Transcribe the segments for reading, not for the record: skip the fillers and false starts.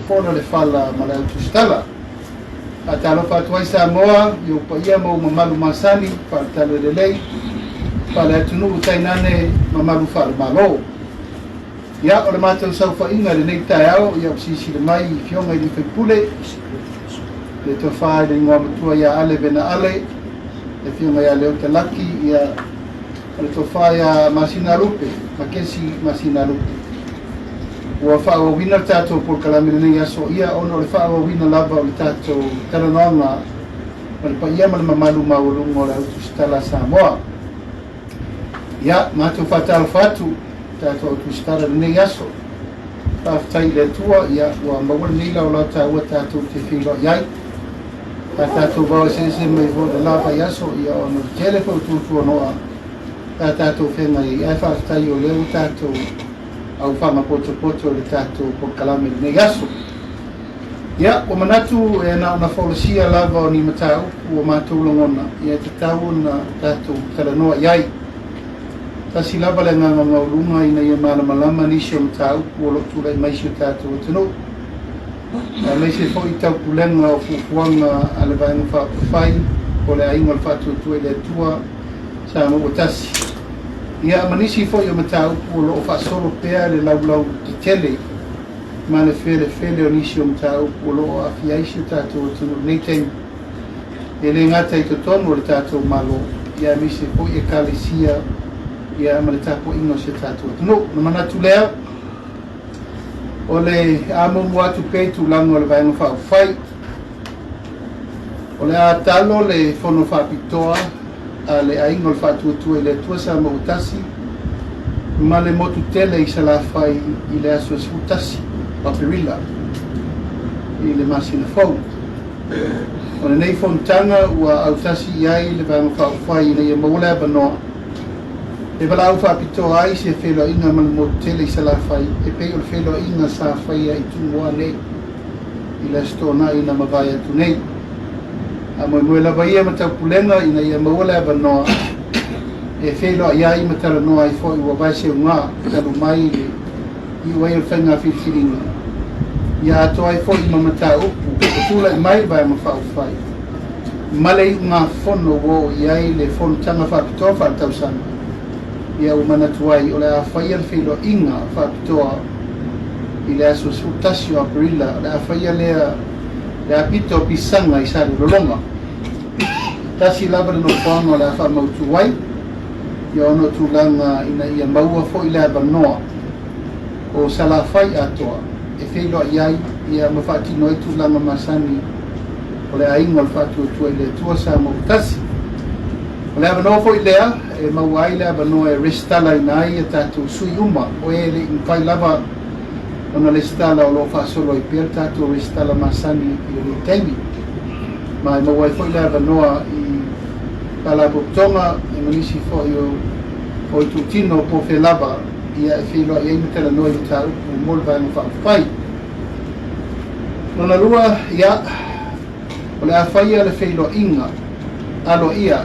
pola le fala ma le au tusitala. Faatalofa atu ai Samoa i ou paia ma ou mamalu masani faale-talalelei, faale-atunuu tainane mamalu faale-Malo. Ia, o le matou saofaiga i lenei taeao, ia ua silasila mai i Afioga i sui usufono, le Tofa i le Igoamatua ia Ale Vena Ale, le Afioga ia Leota Laki, ia, o le Tofa ia Masinalupe, Makesi Masinalupe. Ua faaauauina le tatou polokalame i lenei aso, ia, ona o le faaauauina lava o le tatou talanoaga ma le paia ma le mamalu maualuga o le Au Tusitala a Samoa. Ia, matou faatalofa atu tatou au tusitala i lenei aso. Faafetai i le Atua, ia, ua maua lenei laolao taua tatou te feiloai ai. Sa tatou vao eseese mai foi i le la vaiaso, ia, ona o le tele foi o tuatuanoa sa tatou feagai ai, ae faafetai o lea ua tatou aufaga potopoto i le tatou polokalame i lenei aso. Ia, ua manatu e na ona folasia lava o ni mataupu ua matou lagona, ia e tatau ona tatou talanoa i ai. Tasi lava le agaga maualuga ina ia malamalama nisi o mataupu o lo o tulai mai si o tatou atunuu, aemaise foi taupulega o fuafuaga a le Vaega Faaupufai po o le Aiga o le Faatuatua i le Atua Samoa ua Tasi, ia ma nisi foi o mataupu o lo o faasolo pea le laulau tetele ma le felefele o nisi o mataupu o lo o aafia ai si o tatou atunuu i lenei taimi, e le gata i totonu o le tatou Malo, ia aemaise foi Ekalesia, ia ma le tapuaiga o si o tatou atunuu. Ona manatu lea, o le a muamua atu pea i tulaga o le Vaega Faaupufai. O le a talo le Fono Faapitoa a le Aiga o le Faatuatua i le Atua Samoa ua Tasi ma le motu tele i Salafai i le aso 11 o Aperila i le masina fou. O lenei fonotaga ua autasi i ai le Vaega Faaupufai ina ia maua le avanoa e valaau faapitoa ai se feiloaiga ma le motu tele i Salafai e pei o le feiloaiga sa faia i Tumua nei i le Aso Toonai na mavae atu nei. Faamoemoe lava ia ma taupulega ina ia maua le avanoa e feiloai ai ma talanoa ai foi ua vaeseuga talu mai le iu ai o le faiga filifiliga, ia atoa ai foi ma mataupu ua tulai mai le Vaega Faaupufai ma le iugafono ua oo i ai le fonotaga faapitoa faaletausaga, ia ua manatu ai o le a faia le feiloaiga faapitoa i le aso 11 o Aperila, o le a faia lea le apito o pisaga i Salelologa. Tasi lava le nofoaga o le a faamautu ai, ia ona o tulaga ina ia maua foi le avanoa o Salafai atoa e feiloai ai ia ma faatino ai tulaga masani o le aiga o le Faatuatua i le Atua Samoa ua Tasi. O le avanoa foi lea e maua ai le avanoa e resitalaina ai a tatou sui uma o e le i mafai lava ona resitala o lo o faasolo ai pea le tatou resitala masani i lenei taimi. Ma e maua ai foi le avanoa i Faalapotopotoga e ma nisi foi o itutino po o fea lava ia e feiloai ai ma talanoa i mataupu mo le Vaega Faaupufai. Lona lua, ia, o le a faia le feiloaiga aloaia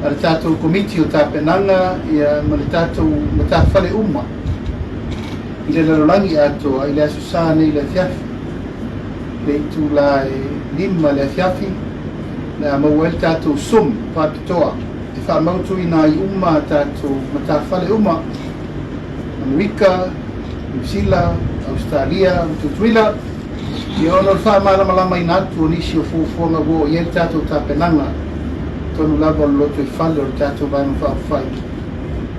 a le tatou Komiti o Tapenaga ia ma le tatou matafale uma i le lalolagi atoa i le Aso Sa nei i le afiafi, le itula e 5 i le afiafi, o le a maua ai le tatou Zoom faapitoa e faamautuina ai uma a tatou matafale uma, Amerika, Niu Sila, Ausetalia ma Tutuila, ia ona o le faamalamalamaina atu o nisi o fuafuaga ua oo i ai le tatou tapenaga tonu lava o le lotoifale o le tatou Vaega Faaupufai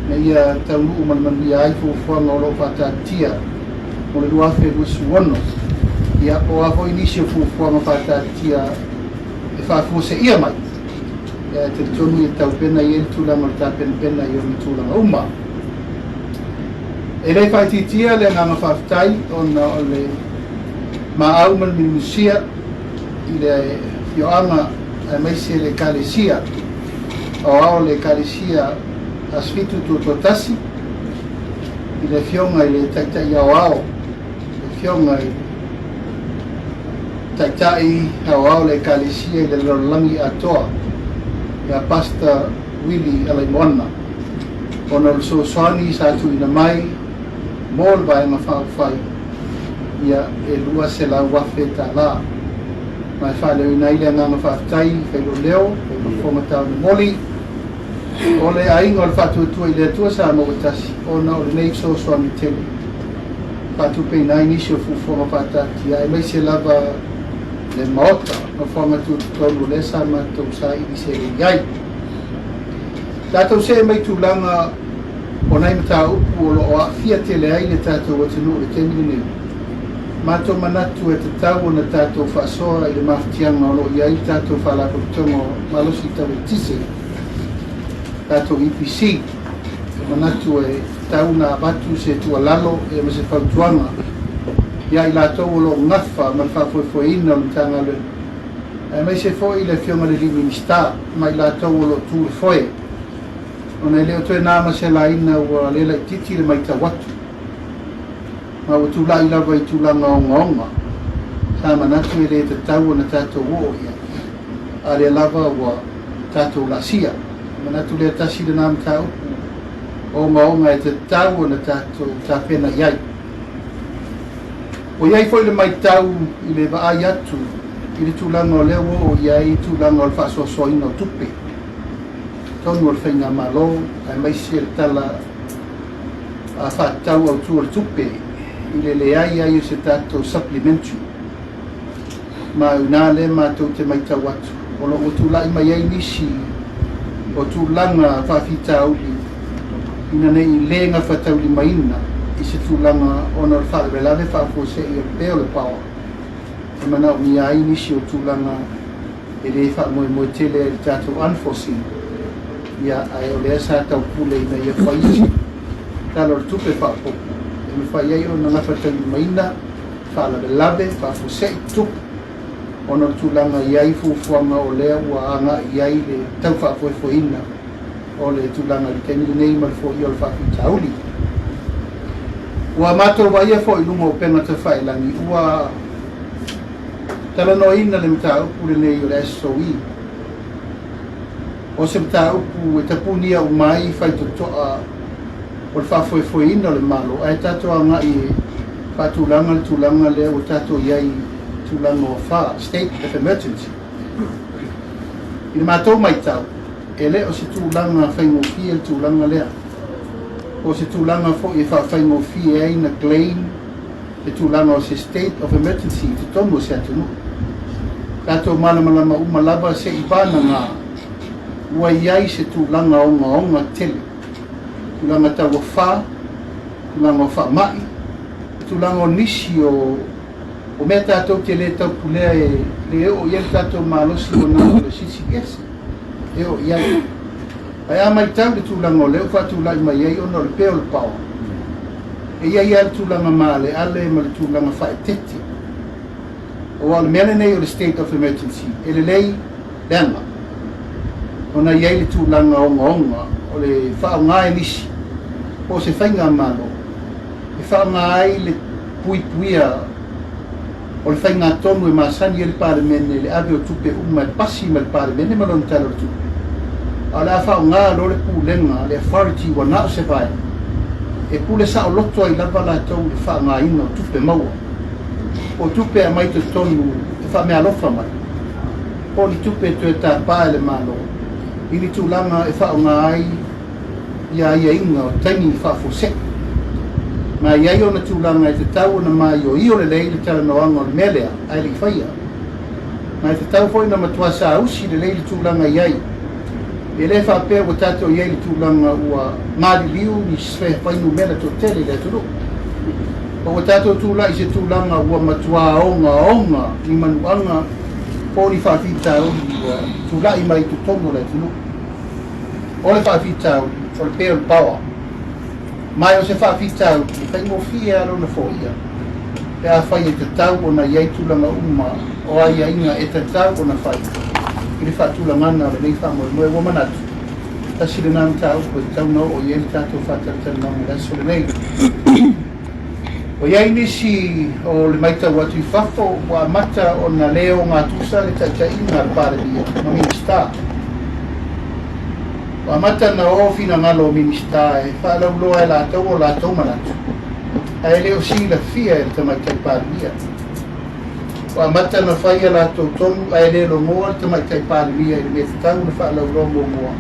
ina ia taunuu ma le manuia ai fuafuaga o lo o faataatitia mo le 2026, ia po o a foi nisi o fuafuaga faataatitia e faafuaseia mai, ia e talitonu ia taupena i ai le tulaga o le tapenapena i ona tulaga uma. E le faaitiitia le agaga faafetai ona o le maau ma le mimusia i le afioaga aemaise le Ekalesia aoao le Ekalesia Aso Fitu Tuatoatasi i le afioga i le Taitai Aoao, le afioga i le Taitai Aoao o le Ekalesia i le lalolagi atoa ia Pastor Willie Alaimoana ona o le fesoasoani sa tuuina mai mo le Vaega Faaupufai. Ia, e $200,000. Ma e faaleoina ai le agaga faafetai failoleo, faimafoga taulimoli, o le aiga o le Faatuatua i le Atua Samoa ua tasi, ona o lenei fesoasoani tele faatupeina ai nisi o fuafuaga faataatia, aemaise lava le Maota nofoaga tutotonu o lea sa matou saili seleni ai. Tatou see mai tulaga o nai mataupu o lo o aafia tele ai le tatou atunuu i le taimi lenei. Matou manatu e tatau ona tatou faasoa i le mafatiaga o lo o i ai le tatou Faalapotopotoga o Malosi Tau Eletise, tatou EPC. E manatu e tatau ona avatu se tuualalo ma se fautuaga ia i latou o lo o gafa ma le faafoefoeina o le Matagaluega, aemaise foi le Afioga i le Minisita ma i latou o lo o tu le foe, ona e le o toe na ma se laina ua le laitiiti le matau atu, ma ua tulai lava i tulaga ogaoga sa manatu e le tatau ona tatou oo i ai, a lea lava ua tatou laasia. E manatu lea tasi lena mataupu ogaoga e tatau ona tatou tapena i ai. Ua i ai foi le matau i le vaai atu i le tulaga o lea ua oo i ai tulaga o le faasoasoaina o tupe totonu o le faigamalo, aemaise le tala faatatau autu o le tupe i le leai ai o se tatou supplementary. Ma o i ina lea matou te matau atu o lo o ua tulai mai ai nisi o tulaga faafitauli ina ne i le gafataulimaina i se tulaga ona o le faalavelave faafuasei o le pea o le paoa e manaomia ai nisi o tulaga e le faamoemoe tele ai i le tatou unforeseen, ia, ae o lea sa taupule ina ia fai se Tala o le Tupe faaopoopo e mafai ai ona gafataulimaina faalavelave faafuasei tupu ona o le tulaga i ai fuafuaga o lea ua agai i ai le tau faafoefoeina o le tulaga i le taimi lenei ma le foia o le faafitauli. Ua matou vaaia foi i luga o upega tafailagi ua talanoaina le mataupu lenei o le SOE. O se mataupu e tapunia uma ai faitotoa o le faafoefoeina o le Malo, ae tatou agai e faatulaga le tulaga lea ua tatou i ai i tulaga o afa, state of emergency. I le matou matau, e le o se tulaga faigofie le tulaga lea. Po o se tulaga foi e faafaigofie ai na claim le tulaga o se state of emergency i totonu o se atunuu. Tatou malamalama uma lava se i vanaga ua i ai se tulaga ogaoga tele, tulaga tau afa, tulaga o faamai, tulaga o nisi o o mea tatou te le taupulea e le oo i ai le tatou malosi ua na o le Silisili Ese e oo i ai. Ae a matau le tulaga o lea ua faatulai mai ai ona o le pea o le paoa, e i ai lava le tulaga maaleale ma le tulaga faaeteete. Aua o le mea lenei o le state of emergency, e lelei leaga ona e i ai le tulaga ogaoga o le faaaoga e nisi po o se faigamalo e faaaoga ai le puipuia o le faigatonu e masani ai le Palemene i le ave o tupe uma e pasi mai le Palemene ma lona Tala o le Tupe, a o le a faaaoga loa le pulega, le authority ua na o se vaega e pule saoloto ai lava latou i le faaaogaina o tupe maua, po o tupe e aumai totonu e faameaalofa mai, po o ni tupe e toe tapa e le Malo i ni tulaga e faaaoga ai ia aiaiga o taimi faafuasei. Ma e i ai ona tulaga e tatau ona maioio lelei le talanoaga o le mea lea ae le i faia. Ma e tatau foi ona matua saausi lelei le tulaga i ai. E le faapea ua tatou i ai i le tulaga ua maliliu ni fuainumera toatele i le atunuu. Ma ua tatou tulai i se tulaga ua matua ogaoga ni manuaga po o ni faafitauli ua tulai mai i totonu o le atunuu. O le faafitauli, o le pea o le paoa. Ma o se faafitauli e faigofie lava lona foia pe afai e tatau ona i ai tulaga uma o aiaiga e tatau ona fai i le faatulagaga o lenei faamoemoe. Ua manatu, tasi lena mataupu e tatau ona oo i ai le tatou faatalatalanoaga i le aso lenei. Ua i ai nisi o le matau atu i fafo ua amata ona le ogatusa le taitaiga a le Palemia ma Minisita. Ua amata ona o finagalo o Minisita e faalauiloa e latou o latou manatu. Ae le o silafia e le Tamaitai Palemia. Ua amata ona fai a latou tonu ae le logoa le Tamaitai Palemia i le mea tatau ona faalauiloa muamua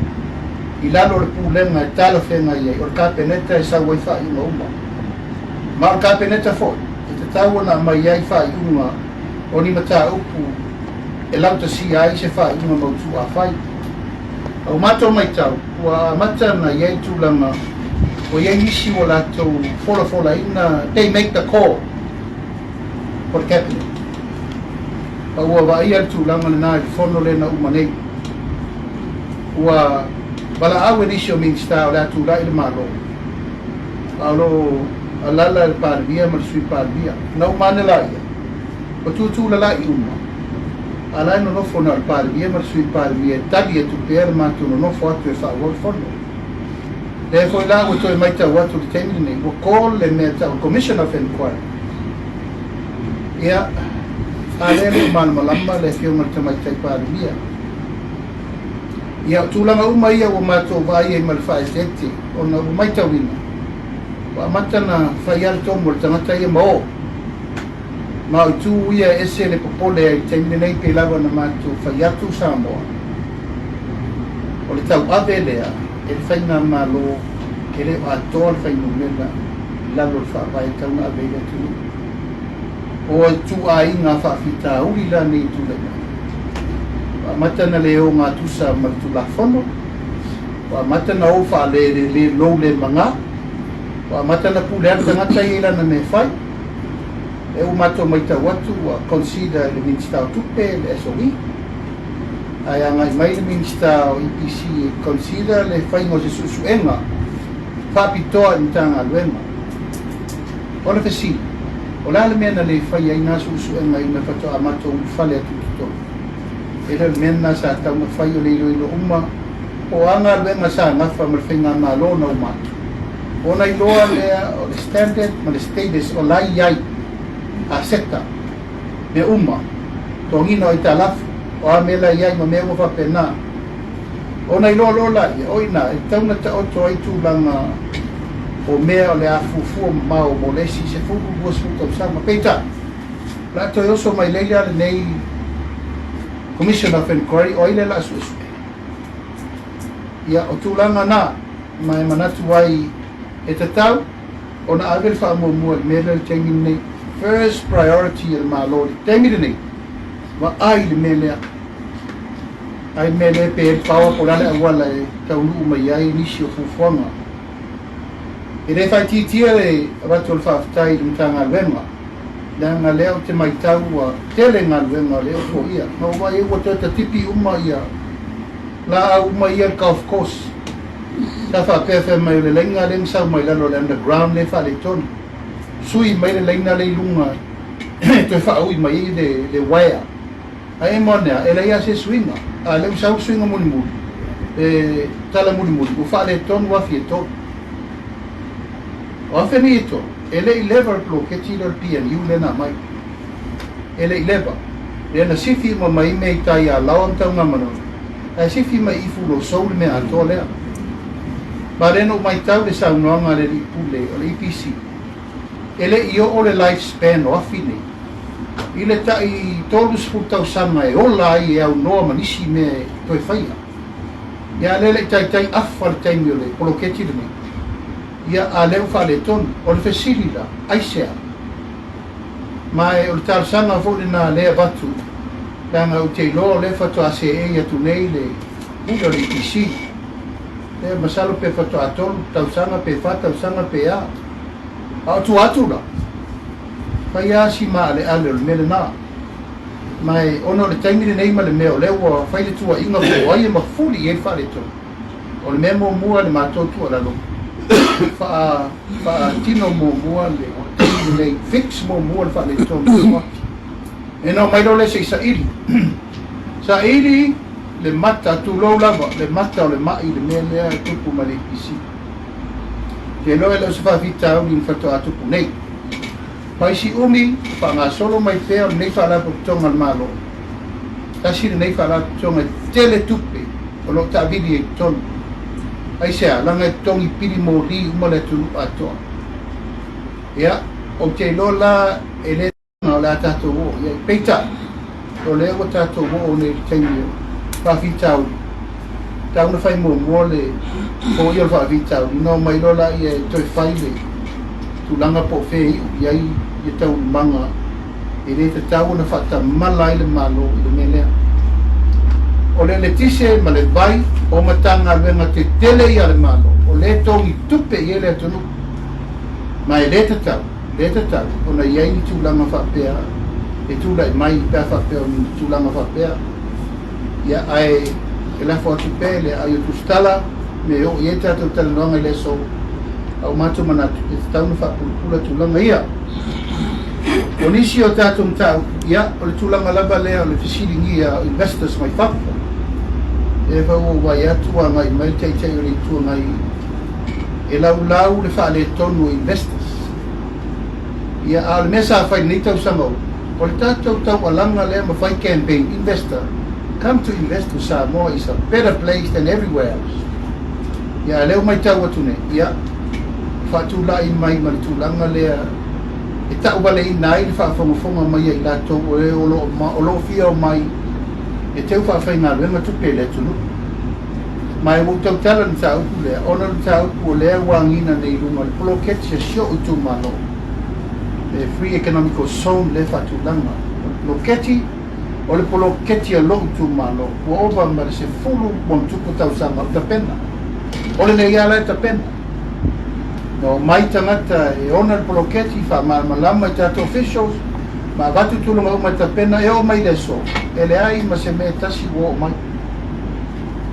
i lalo o le pulega e talafeagai ai, o le Kapeneta e sau ai faaiuga uma. Ma o le Kapeneta foi e tatau ona aumai ai faaiuga o ni mataupu e lautasia ai se faaiuga mautu afai. A ua matou matau, ua amata ona i ai tulaga ua i ai nisi ua latou folafolaina, they make the call for the cabinet. Ma ua vaaia le tulaga lena i le fono lea na uma nei. Ua valaau e nisi o Minisita o le a tulai le Malo, a o lo o alala le Palemia ma le Sui Palemia. Na uma ane laia, ua tutulala'i uma, a o la e nonofo na o le Palemia ma le Sui Palemia e tali atu pea le matou nonofo atu e faaauau le fono. Lea foi la ua toe matau atu i le taimi lenei, ua call le mea e tau o le Commission of Inquiry. Ia, a lea e le o malamalama le Afioga i le Tamaitai Palemia. Ia, o tulaga uma ia ua matou vaai ai ma le faaeteete, ona ua matauina, ua amata ona fai lava le tomu a le tagata ia ma o. Ma o itu ia e ese le popole ai i le taimi lenei pei lava ona matou fai atu Samoa, o le tauave lea e le Faigamalo e le o atoa le fuainumera i lalo o le Faavae e tatau ona ave ai le atunuu. O ituaiga faafitauli la nei e tulai mai, ua amata ona le ogatusa ma le Tulafono, ua amata ona ou faalelelelou le maga, ua amata ona pule lava le tagata ia i lana mea e fai. Lea ua matou matau atu ua consider e le Minisita o Tupe le SOE, ae agai mai le Minisita o EPC e consider le faiga o se suesuega faapitoa i Matagaluega. O le fesili, o le a le mea na le faia ai na suesuega ina faatoa matou ulufale atu i totonu? E le o le mea lena sa tatau ona fai o le iloilo uma po o a galuega sa nafa ma le Faigamalo na uma atu. Ona iloa lea o le standard ma le status o la e i ai aseta, mea uma, totogiina o aitalafu, o a mea la e i ai ma mea uma faapena. Ona iloa loa laia, o i ina e tatau ona taoto ai tulaga o mea o le a fuafua mamao mo le isi 10, 20 tausaga. Peitai, o le a toe oso mai nei la lenei Commission of Inquiry, o ai lea o le a suesue? Ia, o tulaga na, ma e manatu ai e tatau ona ave le faamuamua i le mea lea i le taimi lenei. First priority a le Malo i le taimi lenei, vaai i le mea lea. Ai le mea lea pe i ai le power po o le a le auala e taunuu mai ai nisi o fuafuaga. E le faaitiitia le avatu o le faafetai i le Matagaluega, leaga lea ou te matau ua tele galuega o lea ua foia. Na ou vaai ai ua toe tatipi uma ia laau uma ia i le golf course. Sa faapea fai mai o le laina lea na sau mai lalo o le underground lea e faaletonu. Sui mai le laina lea i luga e toe faaui mai ai le wire. Ae emo ane a, e leai lava se suiga. A lea ua sau le suiga mulimuli, le tala mulimuli, ua faaletonu afi e tolu. O afi nei e tolu, e le i leva le poloketi lea o le PNU lea na aumai. E le i leva. Lea na sifi uma mai mea i tai ia Laoa ma Tanugamanono, ae sifi mai i Fulosou le mea atoa lea. Ma lea na ou matau le saunoaga a le alii pule o le EPC, e le i oo le life span o afi nei i le tai 30 tausaga e ola ai e aunoa ma nisi mea e toe faia. Ia a lea e le i taitai afa le taimi o le poloketi lenei, ia a lea ua faaletonu. O le fesili la, aisea? Ma e o le talosaga foi lena lea e avatu, leaga ou te iloa o lea faatoa seei atu nei le pule o le EPC. Lea masalo pe faatoa tolu tausaga pe fa tausaga pe a. A o tua atu la, fai lava si maaleale o le mea lena. Ma e ona o le taimi lenei ma le mea o lea ua fai le tuuaiga po o ai e mafuli i ai le faaletonu, o le mea muamua le matou tuualalo, faa, faatino muamua le taimi lenei, fix muamua le faaletonu. Ina omai loa lea se i saili. Saili le mata, tulou lava, le mata o le mai le mea lea e tupu mai le EPC. Te iloa e le o se faafitauli na faatoa tupu nei. Paisi umi, faagasolo mai pea o lenei Faalapotopotoga a le Malo. Tasi lenei Faalapotopotoga e tele tupe o lo o taavili ai i totonu. Aisea? Leaga e totogi pili moli uma le atunuu atoa. Ia, ou te iloa la e le o le a tatou oo i ai. Peitai, o lea ua tatou oo nei i le taimi o faafitauli, tau na fai muamua le foia o le faafitauli, ona omai loa laia e toe fai le tulaga po o fea e iu i ai ia taualumaga e le tatau ona faatamala ai le Malo i le mea lea. O le eletise ma le vai o Matagaluega tetele ia a le Malo, o lea e togi tupe i ai le atunuu, ma e le tatau, le tatau ona i ai ni tulaga faapea e tulai mai pe a faapea o ni tulaga faapea. Ia, ae e lafo atu pea i le aai o Tusitala me e oo i ai le tatou talanoaga i le aso, a ua matou manatu e tatau ona faapulapula tulaga ia. O nisi o tatou mataupu, ia, o le tulaga lava lea o le fesiligia o investors mai fafo. E fa ua ou vaai atu ua agai mai le Taitai o le Itu Agai e laulau le faaletonu o investors. Ia, a o le mea sa fai i lenei tausaga uma, o le tatou taualaga lea ma fai campaign, investor, come to invest to Samoa is a better place than everywhere else. Ia, a o lea ua matau atu nei, ia, faatulai mai ma le tulaga lea e tauvaleina ai le faafogafoga mai a i latou o e o lo o fia omai e teu faafaigaluega tupe i le atunuu. Ma e ua ou tautala i le mataupu lea, ona o le mataupu o lea ua agiga nei i luga o le poloketi a si o'u itumalo, le Free Economical Zone lea e faatulaga. O le poloketi, o le poloketi a lo'u itumalo, ua ova ma le 10+ tausaga o tapena. O lenei lava la e tapena. Na omai tagata e ona le poloketi, faamalamalama i tatou officials, ma avatu tulaga uma e tapena, e oo mai i le aso, e leai ma se mea e tasi ua oo mai.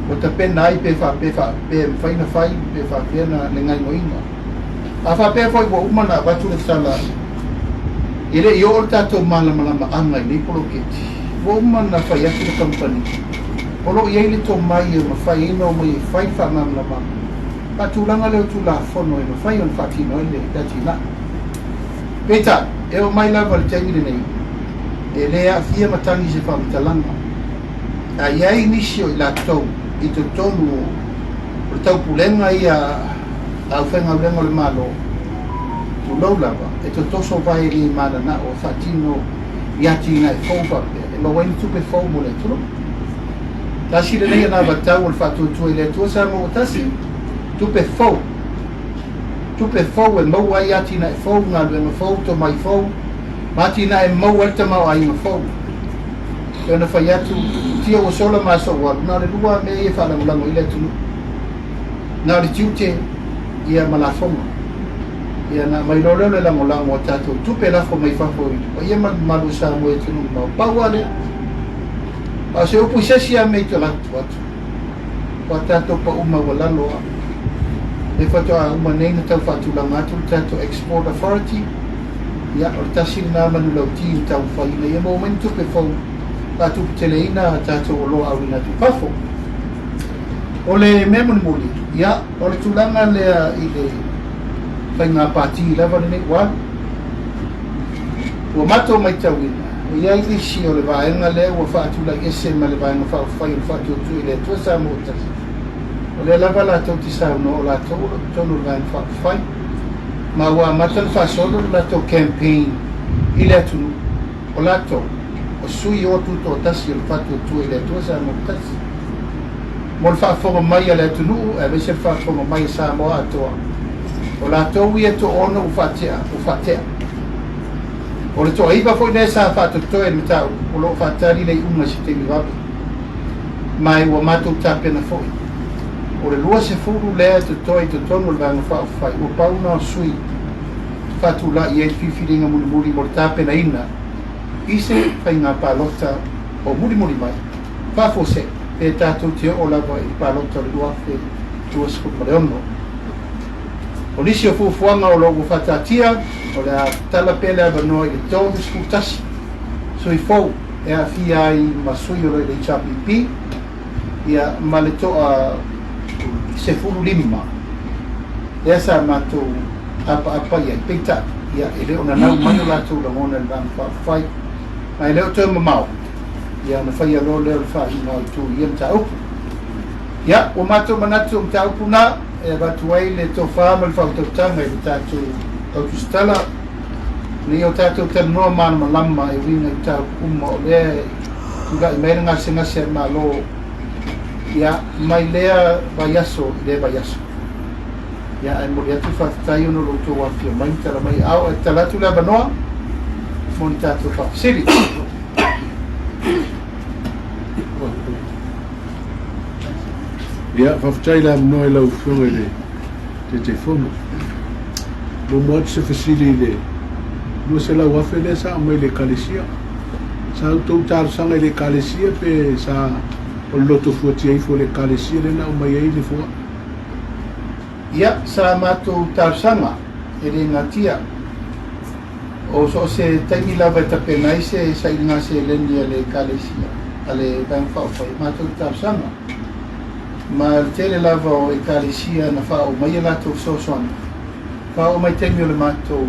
Ua tapena ai pe faapea pe mafai ona fai, pe faapea na le gaioiga. A faapea foi ua uma ona avatu le tala, e le i oo le tatou malamalamaaga i nei poloketi, ua uma ona fai atu le kamupani, o lo o i ai le tomai e mafai ai ona omai e fai le faamalamalamaga, faatulaga lea o Tulafono e mafai ona faatino ai le atinae. Peitai, e oo mai lava i le taimi lenei, e le aafia matagi i se faamatalaga. A i ai nisi o i latou i totonu o le taupulega ia a aufaigaluega o le Malo, tulou lava, e totoso vae e le mananao e faatino i atinae fou faapea e maua ai ni tupe fou mo le atunuu. Tasi lenei anavatau o le faatuatua i le Atua Samoa ua tasi, tupe fou, tupe fou e maua ai atinae fou, galuega fou, tomai fou, ma atinae e maua ai le tamaoaiga fou. Pei ona fai atu, tia ua sola ma aso ua alu, na o le lua lava mea ia e faalagolago i ai le atunuu. Na o le tiute, ia ma lafoga. Ia ona aumai loa lea o le lagolago a tatou tupe lafo mai fafo i le paia ma le mamalu o Samoa i atunuu mamao. Pau lava lea. A o se upu i se isi lava mea i tolatu atu, ua tatou pau maualalo lava. Lea faatoa uma nei ona tau faatulaga atu le tatou Export Authority, ia o le tasi lena manulauti na taumafai ina ia maua mai ni tupe fou faatuputeleina a tatou oloa auina atu i fafo. O le mea mulimuli, ia o le tulaga lea i le faiga pati lava lenei ua alu. Ua matou matauina, e i ai nisi o le vaega lea ua faatulai ese ma le Vaega Faaupufai o le Faatuatua i le Atua Samoa ua Tasi. O lea lava latou te saunoa o latou o lo o i totonu o le Vaega Faaupufai, ma ua amata ona faasolo le latou campaign i le atunuu, o latou o sui o tutoatasi o le Faatuatua i le Atua Samoa ua Tasi. Mo le faafofoga mai a le atunuu aemaise le faafofoga mai a Samoa atoa, o latou ia e toaono ua faatea, ua faatea. O le toaiva foi lea sa faatotoe i le mataupu, o lo o faatali le iuga i se taimi vave. Ma e ua matou tapena foi. O le 20 lea e totoe i totonu o le Vaega Faaupufai, ua pau na o sui faatulai i ai le filifiliga mulimuli mo le tapenaina i se faiga palota o mulimuli mai. Faafuasei, pe tatou te oo lava i le palota o le 2026. O nisi o fuafuaga o lo o ua faataatia, o le a tatala pea le avanoa i le 31 sui fou e aafia ai ma sui o lo o i le HRPP, ia, ma le toa 15 lea sa matou apaapa i ai. Peitai, ia, e le o nanau mai o latou lagona i le Vaega Faaupufai, ma e le o toe mamao, ia ona faia loa lea o le faaiuga autu i ia mataupu. Ia, ua matou manatu o mataupu na e avatu ai le tofa ma le faautautaga i le tatou. Lau tusitala, ina ia o tatou talanoa malamalama e uiga i mataupu uma o lea e tulai mai ai le gasegase a le Malo, ia, mai lea vaiaso i lea vaiaso. Ia, ae momoli atu le faafetai ona o lo outou afifio mai ma tala mai aao, ae tatala atu le avanoa mo ni tatou faafesili. Ia, faafetai le avanoa i lau Afioga i le Taitaifono. Muamua atu se fesili i le 200,000 lea sa aumai i le Ekalesia. Sa outou talosaga i le Ekalesia pe sa o le loto fuatia ifo o le Ekalesia lea na aumai ai le foai? Ia, sa matou talosaga, e le natia. O so o se taimi lava e tapena ai se sailiga seleni a le Ekalesia, a le Vaega Faaupufai, e matou te talosaga. Ma le tele lava o Ekalesia na faaoo mai a latou fesoasoani, faaoo mai taimi o le matou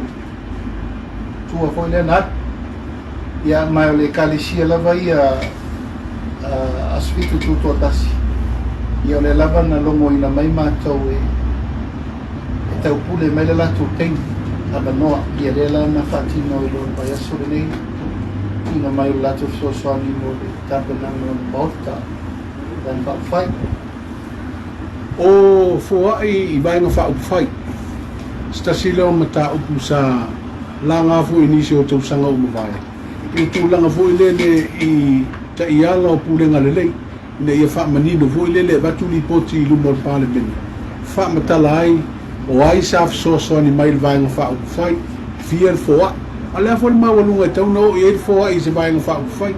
tua foi lea na alu. Ia, ma o le Ekalesia lava ia a Aso Fitu Tutoatasi, ia o lea lava na logoina mai matou e e taupule mai le latou taimi avanoa, ia lea la na faatino i lo le vaiaso lenei, tuuina mai o le latou fesoasoani mo le tapenaga o le Maota Vaega Faaupufai. O foai i Vaega Faaupufai, se tasi lea o mataupu sa laga foi i nisi o tausaga ua mavae, i le tulaga foi lele i taiala o pulega lelei, ina ia faamanino foi lele e avatu lipoti i luma o le Palemene, faamatala ai o ai sa fesoasoani mai i le Vaega Faaupufai, fia le foai. A o le a foi le maualuga e tatau ona oo i ai le foai i se Vaega Faaupufai?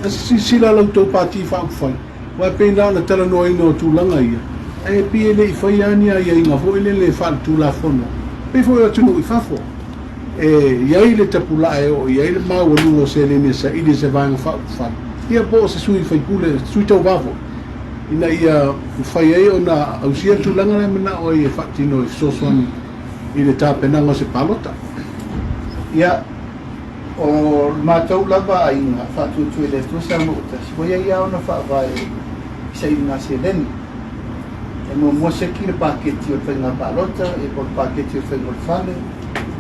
A se silasila a la outou Pati Faaupufai, aua e pei na ona talanoaina o tulaga ia, ae pei e le i faia lava ni aiaiga foi lele faaletulafono, pei foi o atunuu i fafo. E i ai le tapulaa e oo i ai le maualuga o seleni e saili e se Vaega Faaupufai, ia po o se sui faipule, sui tauva foi, ina ia mafai ai ona ausia le tulaga lea e manao ai e faatino e fesoasoani i le tapenaga o se palota. Ia, o le matou lava aiga faatuatua i le Atua Samoa ua tasi, ua i ai lava ona faavae i sailiga seleni. E muamua seki le paketi o le faiga palota, ia po o le paketi o le faiga o le fale,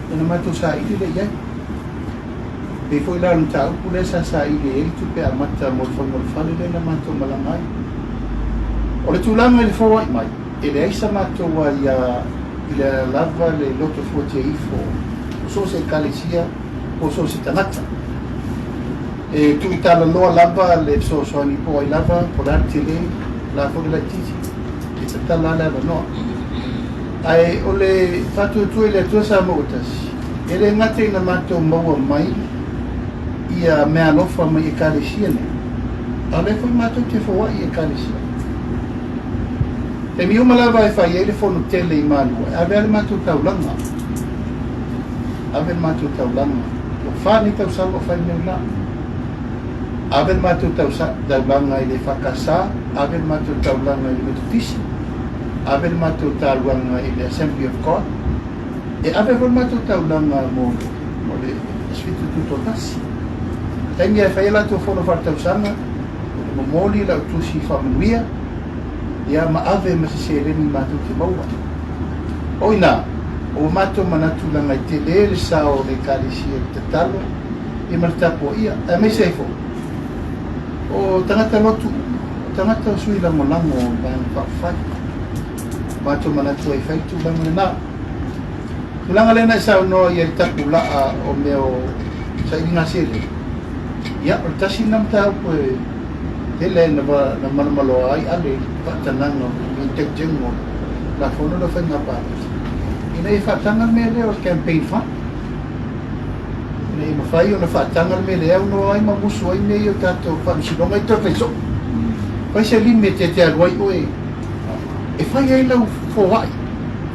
ia ona matou saili lea i ai. E pei foi la o le mataupu lea sa saili ai le tupe amata mo le faiga o le fale lea na matou malaga ai. O le tulaga i le foai mai, e leai sa matou aia i le lava le loto fuatia ifo o so o se ekalesia po o so o se tagata. E tuutalaloa lava le fesoasoani po o ai lava, po o le a le tele, o le a foi le laitiiti, e tatala lava le avanoa. Ae o le faatuatua i le Atua Samoa ua tasi, e le gata ina matou maua mai ia meaalofa mai Ekalesia nei, a o lea foi matou te foai i Ekalesia. Taimi uma lava e fai ai le fono tele i Malua, e ave lava le matou taulaga. Ave le matou taulaga. Ua fa nei tausaga o fai le mea la. Ave le matou taulaga i le EFKS, ave le matou taulaga i le Metotisi, ave le matou taulaga i le Assembly of God, e ave foi le matou taulaga mo mo le Aso Fitu Tutoatasi. Taimi e fai ai latou fono faaletausaga, e momoli lau tusi faamanuia, ia ma ave ma se seleni matou te maua. O i ina, ua matou manatu leaga e tele le sao o le Ekalesia i le tatalo ia ma le tapuaia, aemaise ai foi o tagata lotu uma, o tagata o sui lagolago o le Vaega Faaupufai. Matou manatu ai e fai le tulaga lena. Tulaga lea na e saunoa i ai i le tapulaa o mea o sailiga seleni, ia, o le tasi lena mataupu e tele ai na malomaloa ai Ale i le faatagaga o le teuteuga o le Tulafono lea o Faiga Palota, ina ia faataga le mea lea o le campaign fund, ina ia mafai ona faataga le mea lea e aunoa ai ma musu ai mea ia o tatou faamasinoga ia toe fai soo. Fai se limit e te alu ai oe e fai ai lau foai,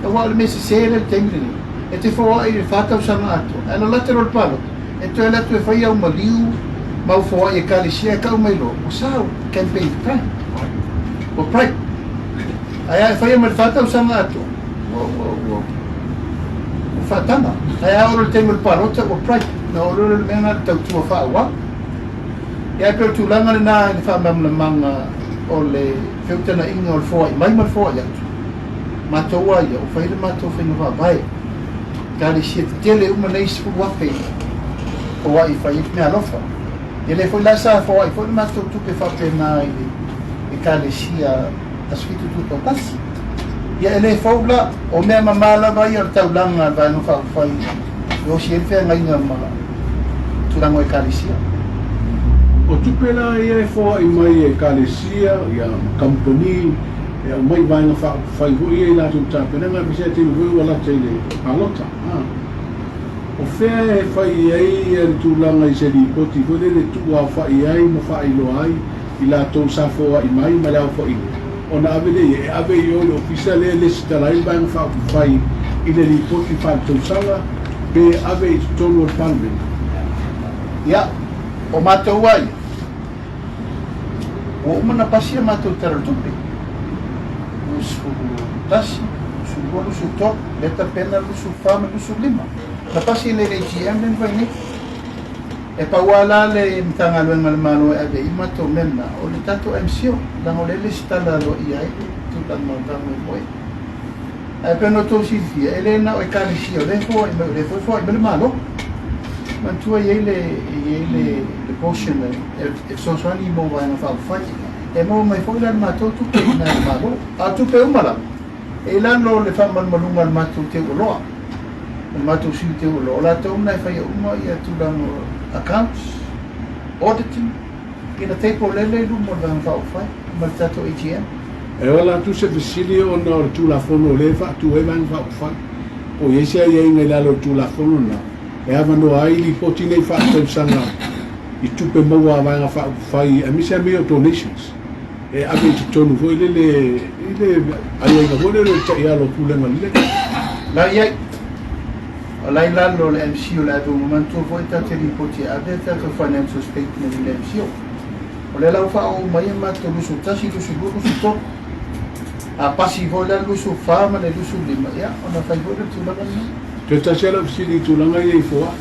aua o le mea sese lea i le taimi lenei, e te foai i le fa tausaga atoa, ae lalata loa le palota, e toe alu atu e fai au maliu ma au foai ekalesia e tau mai loa, ua sa campaign time, ua prime. Ae a e faia ma le fa tausaga atoa, ua, ua, ua, ua faataga. Ae a oo loa i le taimi o le palota, ua prime. Na oo loa le mea lena i le tautua faaauau. Ia, e pei o le tulaga lena i le faamalamalamaga o le feutagaiga o le foai mai ma le foai atu. Matou lava ia, ua fai le matou faiga faavae. Ekalesia tetele uma nei 10,000 foa'i e fai ai le meaalofa. Ia lea foi la sa foa'i foi le matou tupe faapena i le Ekalesia Aso Fitu Tutoatasi. Ia e le fou la, o mea mamā lava ia o le taulaga a le Vaega Faaupufai e osi ai le feagaiga ma tulaga o Ekalesia. O tupe la ia e foa'i mai e Ekalesia, ia ma kamupani, e aumai i Vaega Faaupufai foi ia i latou tapenaga, aemaise lava taimi foi ua lata i le palota. O fea e fai i ai le tulaga i se lipoti foi lele e tuuaofa'i ai ma faailoa ai i latou sa foa'i mai ma le aofaiga ona ave lea i ai, e ave i o i le ofisa lea e lesitala ai le Vaega Faaupufai i le lipoti faaletausaga pe ave i totonu o le Palemene? Ia, o matou lava ia, ua uma ona pasi a matou Tala o le Tupe, 21, 22, 23, lea tapena 24 ma 25. Na pasi nei le AGM lea na fai nei. E pau lava la le Matagaluega a le Malo e ave i ai matou mea na, o le tatou MCIL, leaga o lea e lesitala aloaia ai le tulaga o le faamoemoe. Ae pei ona outou silafia, e le na o Ekalesia o lea e foai mai, o lea foi e foai mai le Malo. Manatua e i ai le, e i ai le, le portion e, e fesoasoani mo vaega faaupufai. E maua mai foi la le matou tupe i ina i le Malo. A o tupe uma lava, e i lalo o le faamalumaluga a le matou teuoloa. O le matou sui teuoloa, o latou na e faia uma ia tulaga o accounts, auditing, ina taipolele i luma o le Vaega Faaupufai ma le tatou AGM. E ola atu se fesili ona o le Tulafono o lea e faatu ai Vaega Faaupufai. Po o i ai se aiaiga i lalo o le Tulafono lena e avanoa ai lipoti nei faaletausaga i tupe maua a Vaega Faaupufai aemaise lava mea ia o donations e ave i totonu foi lele i le aiaiga foi lele o le taiala o pulega lelei. La i ai. O la i lalo o le MCIL o le ave uma. Manatua foi tatou te lipoti e ave a tatou financial statement i le MCIL. O lea la ua faaoo mai a matou 21, 22, 23. A pasi foi la le 24 ma le 25, ia ona fai foi lea o le tulaga lena. Toe tasi lava lau fesili i tulaga ia i foai.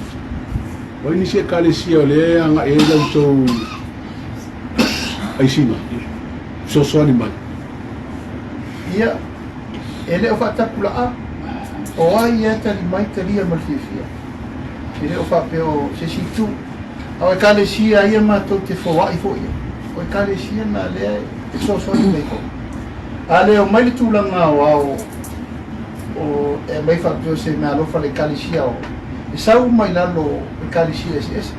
O ai nisi Ekalesia o lea e agai ai la outou aisiga fesoasoani mai? Ia, e le o faatapulaa, o ai ia e tali mai, talia ma le fiafia. E le o faapea o se isi itu. A o Ekalesia ia matou te foai foi ai. O Ekalesia na lea e fesoasoani mai foi. A le omai le tulaga aoao o e aumai faapea o se meaalofa a le Ekalesia o e sau uma i lalo o Ekalesia eseese.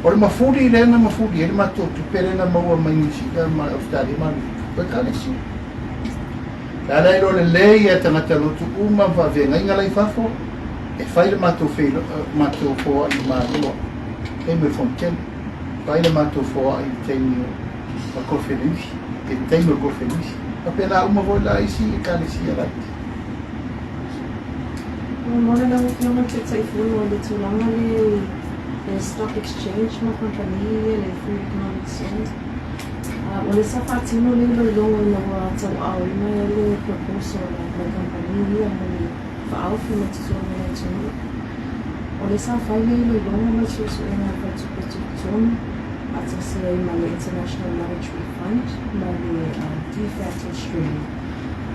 O le mafuli lea na mafuli ai le matou tupe lea na maua mai Niu Sila ma Ausetalia ma Amerika, o Ekalesia. Le ala e iloa lelei e tagata lotu uma ma faafeagaiga la i fafo e fai le matou matou foai maloa taimi o le Fonotele, fai le matou foai i le taimi o le Kofeleusi, i le taimi o le Kofeleusi. Faapena uma foi la isi Ekalesia laiti. Mo le lau Afioga i le Taitaifono i le tulaga lea i le stock exchange ma kamupani ia le Free Economic Zone, o lea sa faatino le iloiloga ina ua tauaaoina le proposal a nai kamupani ia mo le faaofi mai totonu o le atunuu. O lea sa fai le iloiloga ma le suesuega a le Faletupe Tutotonu faatasi ai ma le International Monetary Fund ma le DFAT Australia.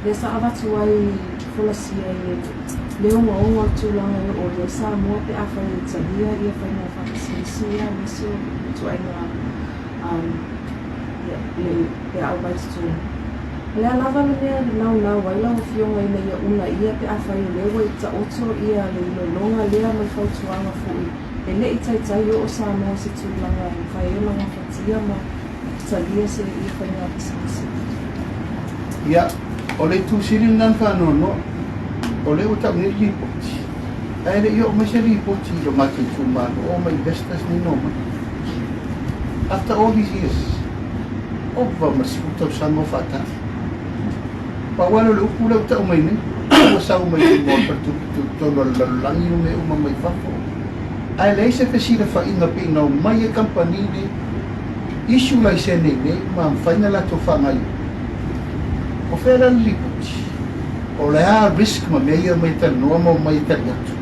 Lea sa avatu ai folasia i le ogaoga o le tulaga e oo i ai Samoa pe afai e talia ia faiga faapisinisi ia aemaise o ituaiga pe a aumai i totonu. O le a lava le mea e naunau ai lau Afioga ina ia uunaia pe afai o lea ua i taoto ia le iloiloga lea ma le fautuaga foi e le i taitai oo Samoa i se tulaga e mafai ai ona gafatia ma talia se ia faiga pisinisi. Ia, o le itu sili lena na faanoanoa, o lea ua tau nei le lipoti, ae le i oo mai se lipoti i lo matou itumalo, oo mai investors nei na omai. After all these years, ova ma le 10 tausaga o faatali. Pau lava lea o le upu lea ua tau mai nei, ua sau mai i luma o le faletupe tutotonu a le lalolagi ma mea uma mai fafo, ae leai se fesilafaiga pei na omai ai kamupani nei issue laisene i nei ma mafai ona latou faagaioia. O fea la le lipoti? O le a risk ma mea ia omai e talanoa ma omai e tali atu?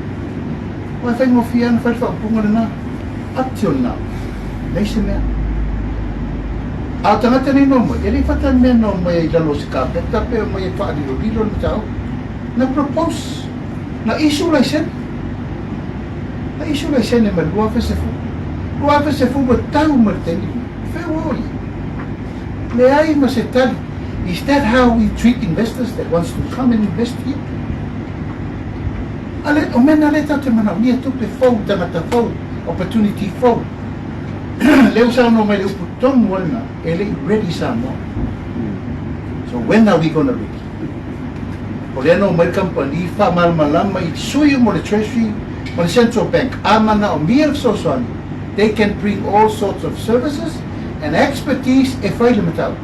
Aua e faigofie lava ona fai le faaupuga lena, up till now, leai se mea. A o tagata nei na omai, e le i fata mea na omai ai i lalo o se kapeta pe omai e faalilolilo le mataupu. Na propose, na issue laisene. Na issue laisene ma le 2010. 2010 ua tau ma le taimi lenei. Fea ua oo i ai? Leai ma se tali. Is that how we treat investors that wants to come and invest here? A le, o mea na lea tatou te manaomia, tupe fou, tagata fou, opportunity fou. Lea ua saunoa mai le upu tonu lava lena, e le i ready Samoa. So when are we gonna ready? O lea na omai le kamupani faamalamalama i sui uma o le Treasury ma le Central Bank, a manaomia le fesoasoani, they can bring all sorts of services and expertise e fai le mataupu.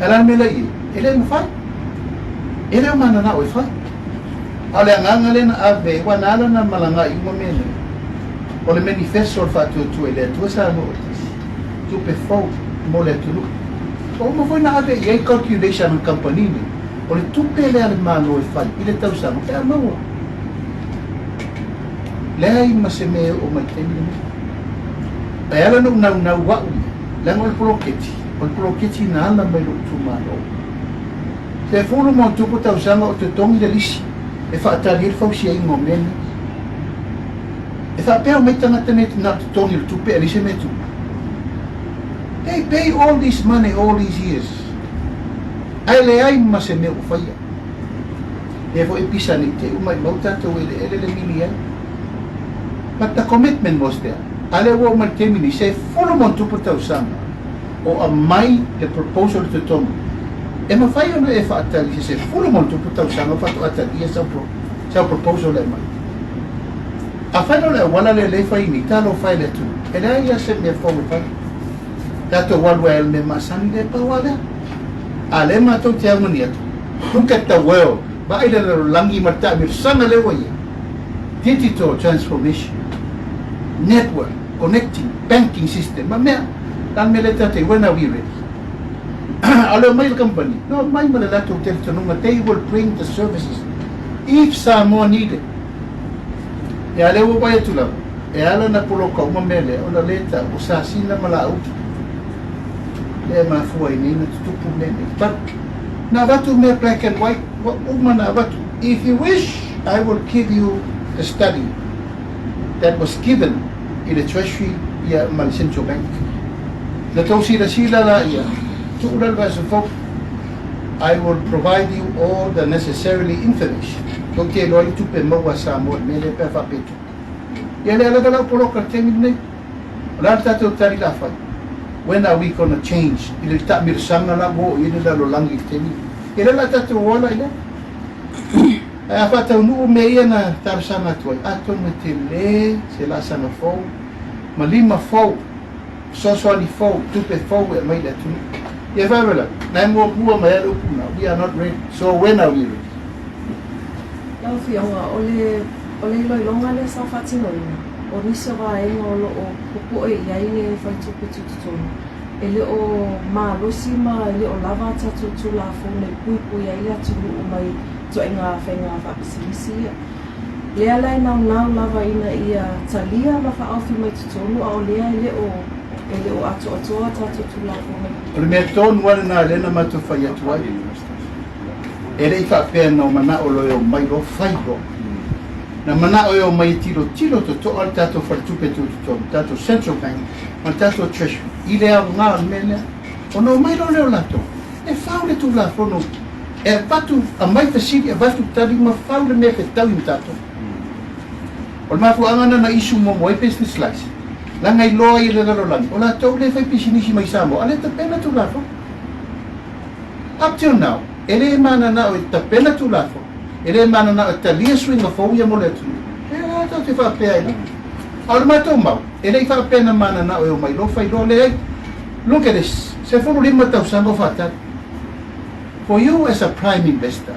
Ae o le a le mea la i ai? E le mafai. E le o mananao e fai. A o le agaga lea na ave, aua na ala ona malagai uma mea nei, o le manifesto o le faatuatua i le Atua Samoa ua tasi, tupe fou mo le atunuu. Ua uma foi ona ave i ai calculation a le kamupani nei, o le tupe lea a le Malo e fai i le tausaga pe a maua. Leai ma se mea e oo mai i le taimi lenei. Ae ala ona ou naunau au ia, leaga o le poloketi, o le poloketi na ala mai lou itumalo. 17 tausaga o totogi le lisi e faatali ai le fausiaina o mea nei. E faapea omai tagata nei na o totogi o le tupe e leai se mea e tupu. They pay all this money all these years ae leai ma se mea ua faia. Lea foi e pisa nei te i maimau tatou eleele le mili ai. But the commitment was there. A lea ua oo mai le taimi nei, 17 tausaga o aumai le proposal i totonu, e mafai ona e faatali se 17 tausaga faatoa talia sau proposal e aumai. Afai o le auala lea lea e fai nei, talofa e le atunuu, e leai lava se mea fou e fai. Tatou alu ai i le mea masani lea, pau lava lea. A lea matou te augani atu, look at the world, vaai le lalolagi ma le taamilosaga lea ua i ai. Digital transformation, network, connecting, banking system, ma mea, la le mea lea tatou, when are we ready? A o le omai le company, no omai ma le latou talitonuga, they will bring the services if Samoa need it. Ia lea ua vaai atu lava, e ala ona poloka uma mea lea, ona lea tau o Sasina ma Laauli lea e mafua ai nei na tutupu mea nei. But na avatu mea black and white, ua uma na avatu. If you wish, I will give you the study that was given i le Treasury ia ma le Central Bank. Na tou silasila la ia, tuu la le vaiaso fou, I will provide you all the necessarily information. Tou te iloa ai le tupe maua a Samoa i le mea lea pe a faapea tupe. Ia lea lava lau poloka i le taimi lenei. O le a le tatou tali la fai? When are we gonna change i le taamilosaga la ua oo i ai le lalolagi i le taimi lenei? Ia lea la tatou o ala i lea. Ae a faataunuu mea ia na talosaga atu ai, atonu e tele se laasaga fou ma lima fou, fesoasoani fou, tupe fou e aumai i le atunuu. Ia faalavelave, na e muamua mai lava le upu lena, we are not ready, so when are we ready? Lau Afioga, o le, o le iloiloga lea sa faatinoina, o nisi o vaega o lo o popoe i ai le faletupe tutotonu, e le o malosi ma e le o lava a tatou Tulafono e puipui ai le atunuu mai ituaiga faiga faapisinisi ia. Lea la e naunau lava ina ia talia ma faaofi mai totonu a o lea e le o e le o atoatoa a tatou Tulafono. O le mea tonu lava lena lea na matou fai atu ai, e le i faapea na o manao loa e omai loa fai loa. Na manao e omai e tilotilo totoa le tatou faletupe tutotonu, le tatou Central Bank ma le tatou Treasury i le aoga o le mea lea. Ona omai loa lea o latou e fau le Tulafono e avatu, aumai fesili, avatu tali ma fau le mea e fetaui ma tatou. O le mafuaaga lena na issue muamua ai business license, leaga iloa ai e le lalolagi o latou lea e fai pisinisi mai Samoa a le tapena Tulafono. Up till now, e le mananao e tapena Tulafono, e le mananao e talia suiga fou ia mo le atunuu. E a tatou te faapea ai lava. A o le matou mau, e le i faapea na mananao e omai loa fai loa, leai. Look at this, 15 tausaga o faatali. For you as a prime investor,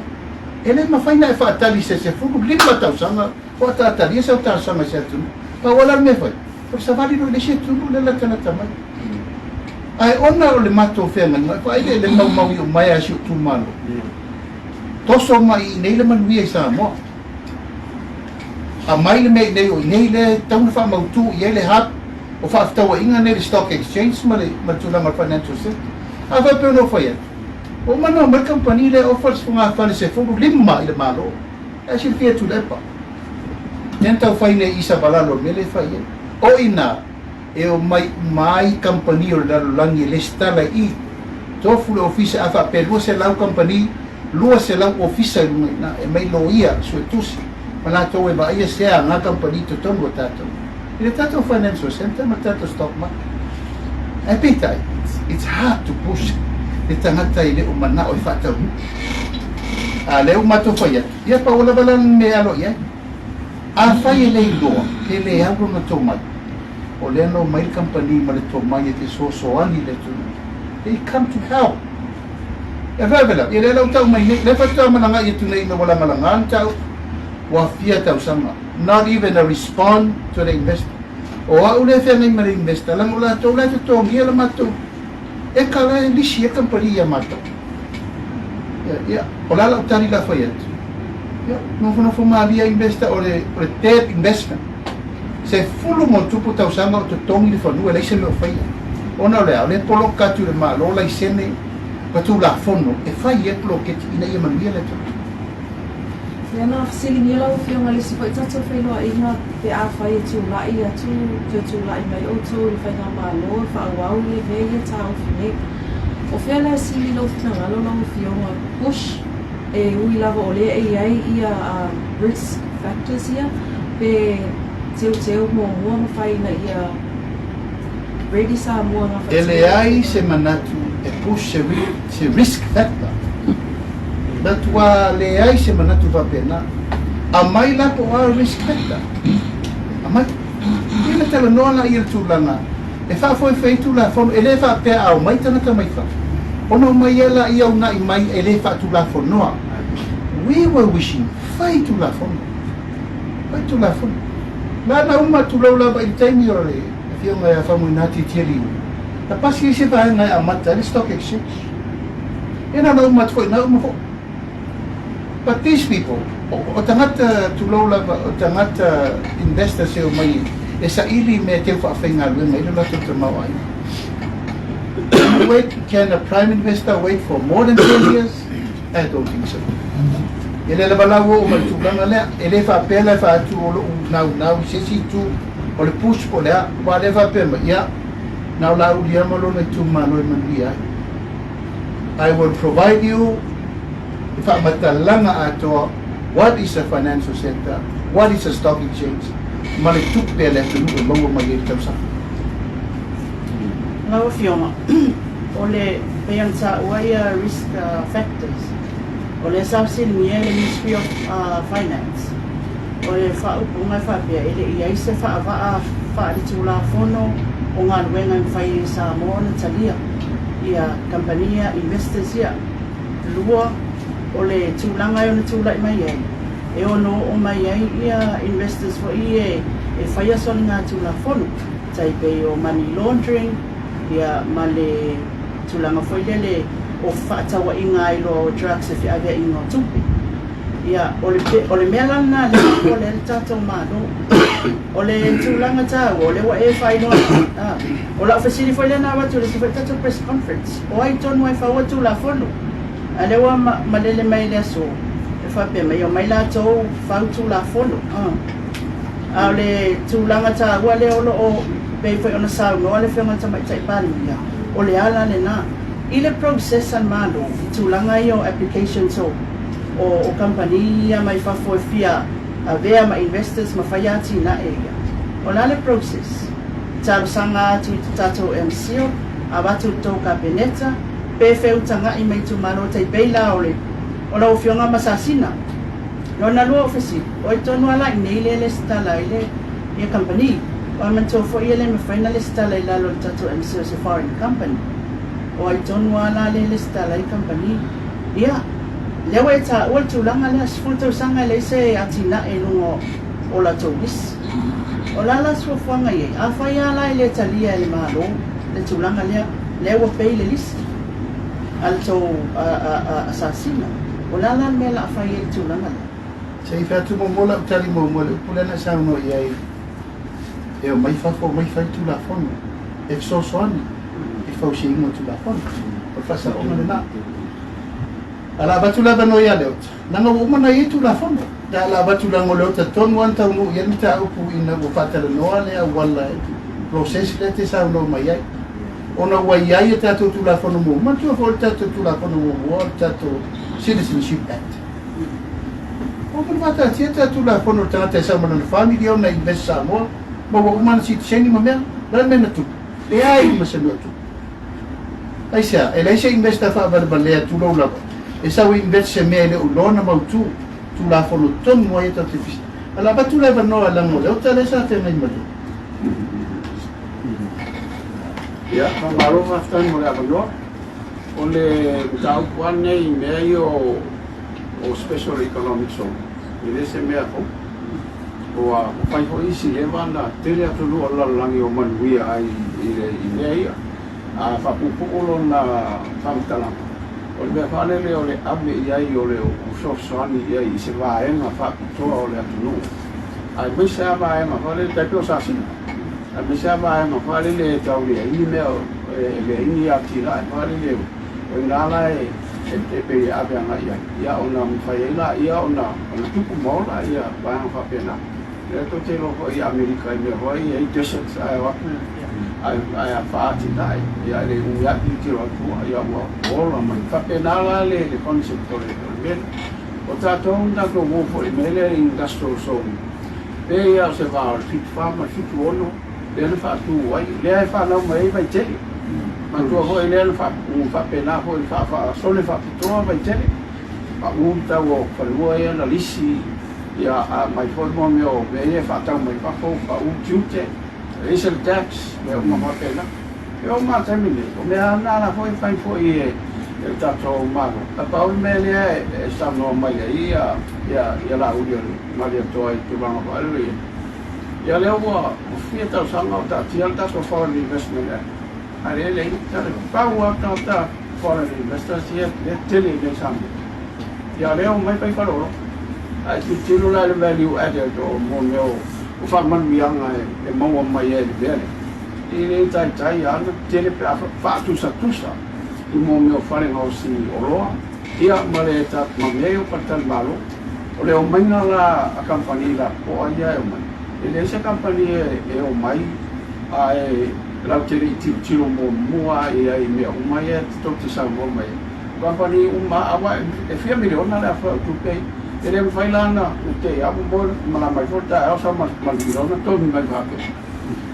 e le mafai na e faatali i se 15 tausaga o ataatalia sau talosaga i se atunuu. Pau lava la le mea e fai, o le savali loa i le isi atunuu lea latalata mai. Ae ona o le matou feagaiga, e vaai le maumau i mai a si ou itumalo. Toso mai i inei le manuia i Samoa. Aumai le mea i inei o inei lea e tatau ona faamautu i ai le hub o faafetauaiga nei le stock exchange ma le ma le tulaga o le financial sector. A faapea ona ou fai atu, ua uma ona omai le kamupani lea e ofa le fogafale 15 i le Malo. Ae silafia e Tuilaepa. Lea na taufai nei i Savalalo i le mea lea e fai ai. O i ina e omai uma ai kamupani o le lalolagi e lesitala i i. Tofu le ofisa, a faapea e 200 kamupani, 200 ofisa i luga i ina, e mai loia, suetusi, ma latou e vaaia se aga kamupani i totonu o tatou. I le tatou financial centre ma le tatou stock market. Ae peitai, it's hard to push le tagata e le o manao e faataunuu. A lea ua matou fai atu, ia pau ua lava la le mea e alo i ai. Afai e le iloa, pe le au lona tomai, o lea na omai le kamupani ma le tomai e fesoasoani i le atunuu. They come to help. E faapea, ia lea la ua tau mai nei, lea faatoa malagai atu nei ina ua lagalaga le mataupu, ua fia tausaga. Not even a respond to the investor. O au lea e feagai ma le investor, leaga o latou la e totogia le matou eka la e lisi ai le kamupani ia matou. Ia, ia, o le a lau tali la fai atu? Ia, nofonofo malie investor, o le, o le dead investment. 10+ tausaga o totogi le fanua e leai se mea o faia. Ona o le a? O lea e poloka atu i le Malo laisene ma tulafono e fai ai poloketi ina ia manuia le atunuu. Ia na fesiligia lau Afioga i le isi foi tatou feiloaiga pe afai e tulai atu, toe tulai mai outou i le Faigamalo e faaauau le mea ia taofi nei. O fea la e sili lou finagalo lau Afioga Bush e ui lava o lea e i ai ia risk factors ia pe teuteu muamua ma fai ina ia ready Samoa gafatia. E leai se manatu e push se risk factor. Matua leai se manatu faapena. Aumai la po o a risk factor. Aumai. Ia na talanoa la ia le tulaga e faafoefoe ai Tulafono, e le faapea a omai tagata mai fafo, ona omai ai laia una'i mai e le faatulafonoa. We were wishing, fai Tulafono. Fai Tulafono. La na uma tulou lava i le taimi o le Afioga ia Faumuina Tiitieliu, na pasi ai se vaega e amata ai le Stock Exchange. Ia na ona uma atu foi na uma foi. But these people, o tagata tulou lava, o tagata investors e omai e saili mea e teu faafaigaluega ai le latou tamaoaiga. Can you wait, can a prime investor wait for more than 10 years? I don't think so. E le lava la ua oo mai le tulaga lea, e le faapea la e fai atu o lou naunau i se isi itu o le push po o le a, aua o lea e faapea mai, ia, na o Laauli lava ma lona itumalo e manuia ai. I will provide you le faamatalaga atoa what is a financial center, what is a stock exchange ma le tupe a le atunuu e maua mai ai le tausaga. Lau Afioga, o le pei ona taua ia risk factors, o lea sa fesiligia e le Ministry of Finance, o le faaupuga e faapea e le i ai se faavaa faale-tulafono o galuega e mafai e Samoa ona talia ia kamupani ia, investors ia. Lua, o le tulaga e ono tulai mai ai, e ono oo mai ai ia investors foi ia e faia soligatulafono, tai pei o money laundering, ia ma le tulaga foi lele o fefaatauaiga ai loa o drugs e feaveaiga o tupe. Ia, o le, o le mea la lena lea e popole ai le tatou Malo. O le tulaga taua, o lea ua e faailoa mai, a, o lau fesili foi lea na avatu i le isi foi tatou press conference, o ai tonu e faua Tulafono? A lea ua malele mai i le aso, e faapea mai, omai latou fau Tulafono. A, a o le tulaga taua lea o lo o pei foi ona saunoa le Afioga i le Tamaitai Palemia, o le ala lena. I le process a le Malo i tulaga ia o applications o o kamupani ia mai fafo e fia avea ma investors ma fai atinae ia, o le a le process? Talosaga atu i te tatou MCIL, avatu i le tou Kapeneta, pe feutaga'i ma itumalo tai pei la o le o lau Afioga ma Sasina. Lona lua o fesili, o ai tonu a la i nei lea lesitala ai le ia kamupani? Aua manatua foi e le mafai na lesitala i lalo o le tatou MCIL se foreign company. O ai tonu a la lea lesitala ai kamupani? Ia, lea ua e taua le tulaga lea, 10 tausaga e leai se atinae i luga o latou lisi. O le a la se fuafuaga i ai? Afai lava la e le talia e le Malo le tulaga lea, lea ua pay le lisi a le tou asasina, o le a la le mea o le a fai ai i le tulaga lea? Se i fai atu muamua lau tali muamua i le upu lea na e saunoa i ai, e omai fafo, omai fai Tulafono e fesoasoani i le fausiaina o Tulafono. O le faasaoga lena. A o le a avatu le avanoa ia Leota, leaga ua uma ona i ai Tulafono. A o le a avatu leaga o Leota tonu lava na taunuu i ai le mataupu ina ua faatalanoa le auala process lea e te saunoa mai ai. Ona ua i ai a tatou Tulafono muamua, manatua foi o le tatou Tulafono muamua o le tatou Citizenship Act. Ua uma ona faataatia le tatou Tulafono o le tagata e sau ma lana $4 miliona e invest Samoa ma ua uma ana sitiseni ma mea. O le a le mea na tupu? Leai ma se mea o tupu. Aisea? E leai se investor faavalevalea, tulou lava, e sau e invest se mea e le o iloa ona mautu. Tulafono tonu ai e tatou te fis. A la avatu le avanoa leaga o Leota lea sa feagai ma le. Ia, faamalo faafetai mo le avanoa. O le mataupu lava lenei i mea ia o Special Economic Zone, e le se mea fou. Ua fai foi isi leva na tele atunuu o le lalolagi o manuia ai i mea ia. A faapuupuu lona faamatalaga, o le mea faalele o le ave i ai o le fesoasoani i ai i se vaega faapitoa o le atunuu, aemaise lava vaega faalele tai pei o Sasina, aemaise lava vaega faalele e tau leai ni mea, e leai ni atinae faalele, o i ina la e pei e ave agai i ai, ia ona mafai ai laia ona tupu ma ola vaega faapena. Lea tou te iloa foi i Amerika i mea foi e i ai deserts ae o atu ae faaatinae ia e le umi ae tilotilo atu ia ua ola mai. E faapena la le concept o le mea lea. O tatou na tatou o foi i le mea lea industrial zone pei lava o se va o le 74 ma le 76 lea na faatu ai, lea e fanau mai ai Vaitele. Manatua foi lea na faapena foi faasone faapitoa Vaitele, pau le tau o fanua ia na lisi Ia, a aumai foi mo mea o mea ia e faatau mai fafo, pau tiute, e ese le tax, mea uma faapena. E oo mai lava i le taimi nei, o mea lava na la foi e fai foi e le tatou Malo. Ae pau le mea lea e saunoa mai ai ia Laauli o le Malietoa i tulaga foi lea, ia lea ua fia tausaga o taatia le tatou Foreign Investment Act, ae lea e leai ni tala. Pau lava tagata foreign investors ia lea e tele i inei i Samoa. Ia lea omai fai faleoloa. Ae tilotilo la i le value added o mo mea o faamanuiaga e maua mai ai i le mea lea. E le taitai lava ona tele pe a faatusatusa i mo mea o fale gaosi oloa ia ma le ma mea ia o faletalimalo. O le omaiga la a kamupani lapopoa ia e omai, e leai se kamupani e omai ae latou te le i tilotilo muamua i ai i mea uma ia tou te saunoa mai ai. Kamupani uma aua e fia miliona le afa o tupe e le mafai la ona ute au mo malama mai foi le taeao sau ma le miliona togi mai faapea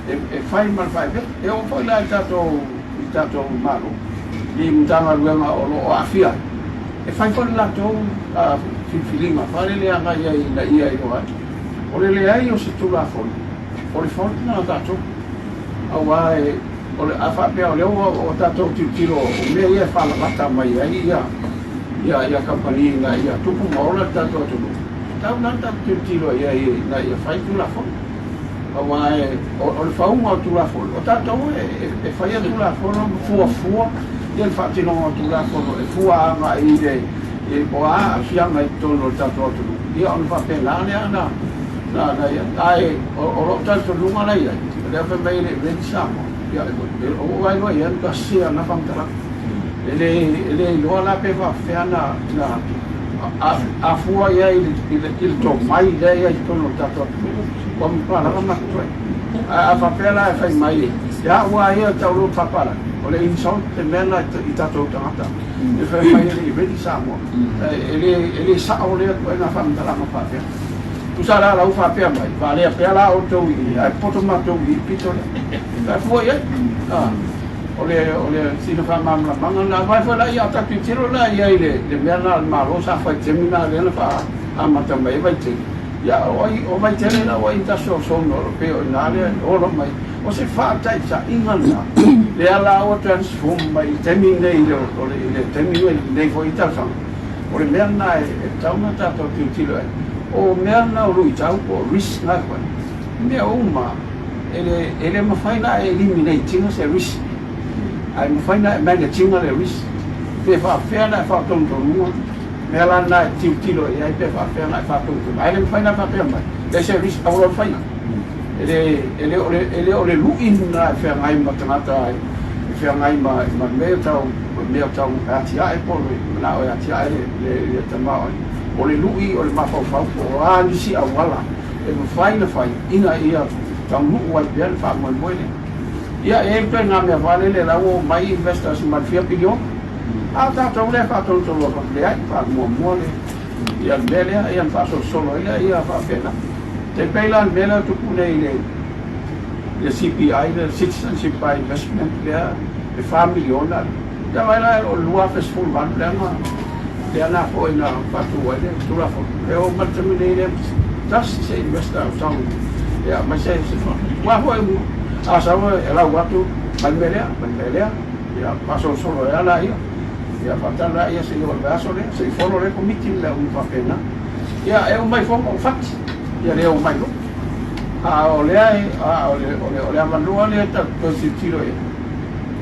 e fai ma le faivete e oo foi la i tatou i tatou Malo i Matagaluega o lo o aafia ai e fai foi le latou filifiliga faalele agai ai ina ia iloa ai o le leai o se Tulafono o le fault lena a tatou aua e O le a faapea o lea ua o tatou tilotilo o mea ia e faalalata mai ai ia ia ia kamupani ina ia tupu ma ola le tatou atunuu, e tatau la ona tatou tilotilo i ai ina ia fai Tulafono. Aua e o le fauga o Tulafono, o tatou e faia Tulafono ma fuafua ia le faatinoga o Tulafono e fua agai i le o a aafiaga i totonu o le tatou atunuu, ia ona faapena lea ona na ia. Ae o lou talitonuga la i ai, o lea fai mai e le i ready Samoa, ia o ou vaai loa i ai, matua sese lava na faamatalaga. E le e le iloa la pe faapefea na afua i ai i le tomai lea e i ai i totonu o le tatou atunuu, ua matua lava matutua. Ae a faapea la e fai mai ia au lava ia e tau loa papalagi, o le insult le mea lena i tatou tagata. E fai mai e le i ready Samoa. E le sao lea ituaiga faamatalaga faapea. Tusa la lau faapea mai, faalea pea la outou i i, ae poto matou i i pito lea. Ae fua i ai. O le, o le sina faamalamalamaga lena. Aua foi la ia a tatou tilotilo la i ai i le mea lena a le Malo sa fai i le taimi lena lea na faaamata mai ai Vaitele. Ia, o ai, o Vaitele la ua industrial zone o lo pei o i ina lea e ola mai. O se faataitaiga lena, lea la ua transform mai i le taimi lenei i le, o le, i le taimi lenei foi tausaga. O le mea lena e tatau ona tatou tilotilo i ai. O mea na o luitau po o risk na foi, mea uma e le, e le mafai ona e eliminate ina se risk, ae mafai ona e manage ina le risk. Pe faapefea ona e faatonutonuga, mea la lena e tilotilo i ai pe faapefea ona e faatonutonuga. Ae le mafai ona faapea mai, leai se risk, aua loa le faia. E le, e le o le, e le o le lui lena e feagai ma tagata e feagai ma ma mea tau mea tau atiae po o le manao e atiae le tamaoaiga. O le lui o le mafaufau po o a nisi auala e mafai ona fai ina ia taunuu ai pea le faamoemoe lea. Ia, e i ai le ituaiga mea foi lele la ua omai investors ma le fia piliona, a o tatou lea e faatonutonu atu, leai, faamuamua le ia le mea lea, ia ona faasolosolo ai lea, ia faapena. E pei la o le mea lea e tupu nei i le CPI, le Citizenship by Investment lea e $4 miliona. Ia vaai la o le 2018 lea na lea na foi na faatu ai le Tulafono. E oo mai le taimi nei le tasi se investor o sau ia mai se aua foi a sau e lau atu mai le mea lea, mai le mea lea, ia faasolosolo ai lava laia. Ia faatali laia seia oo i le vaiaso lea, se i fono le komiti ma mea uma faapena. Ia e uma ifo ma ua fati, ia le omai loa. A o lea e, a o le, o le, o le avanoa lea tatou toe tilotilo i ai.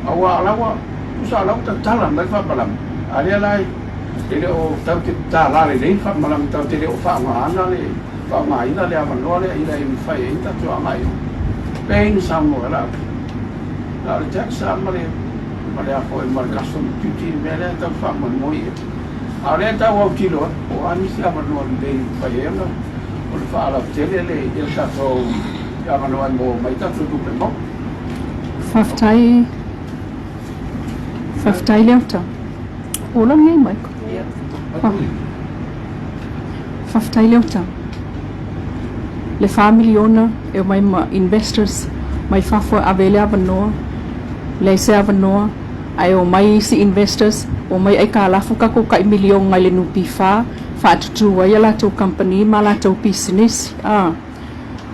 Aua o la ua, tusa o la ua tatala mai le faamalama, a lea la e le o tatou te tatala lelei le faamalama, tatou te le o faaaogaina le, faaaogaina le avanoa lea ina ia mafai ai ona tatou agai i o. Pei ona saunoa ai Laauli, na o le tax lava ma le, ma le a foi, ma le custom duty le mea lea e tau faamoemoe i ai. A o lea e tau autilo atu, po o a nisi avanoa lelei e mafai ai ona faalautele le tatou avanoa e maua mai ai tatou tupe maua. Faafetai, faafetai Leota. Ola nei mai. Faafetai Leota. Le $4 miliona e omai ma investors mai fafo e ave ai le avanoa, leai se avanoa, ae omai isi investors, omai aikalafu tatou tai miliona i le NPF faatutu ai a latou kamupani ma a latou pisinisi. A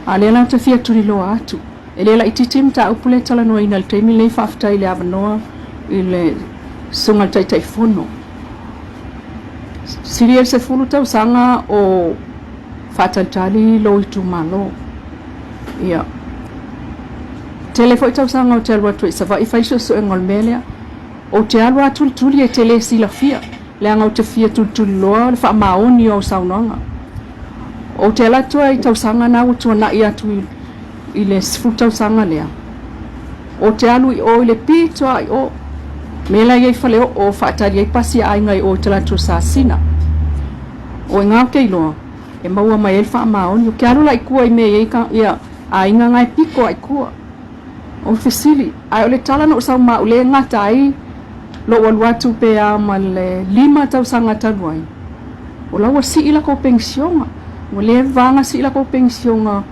a lea la ou te fia tuliloa atu. E le laitiiti le mataupu lea e talanoaina i le taimi lenei, faafetai i le avanoa i le Susuga i le Taitaifono. Sili ai le 10 tausaga o faatalitali lou itumalo. Ia, tele foi tausaga ou te alu atu ai i Savaii fai suesuega o le mea lea. Ou te alu lava tulituli e te le silafia, leaga ou te fia tulituliloa le faamaoni o au saunoaga. Ou te alu atu ai i tausaga na ua tuanai atu i le 10 tausaga lea. Ou te alu i o i le pito a i o, mea la e i ai faleoo o faatali ai pasi a aiga i o i talaatu o Sasina. O i ina ou te iloa e maua mai ai le faamaoni. Ou te alu la i tua i mea e i ai ia aiga na e pito a i tua. O fesili, ae o le tala na ou sau ma au lea e gata ai lou alu atu pe a ma le 5 tausaga talu ai, o la ua sii latou penisiona. Ua leva lava na sii latou penisiona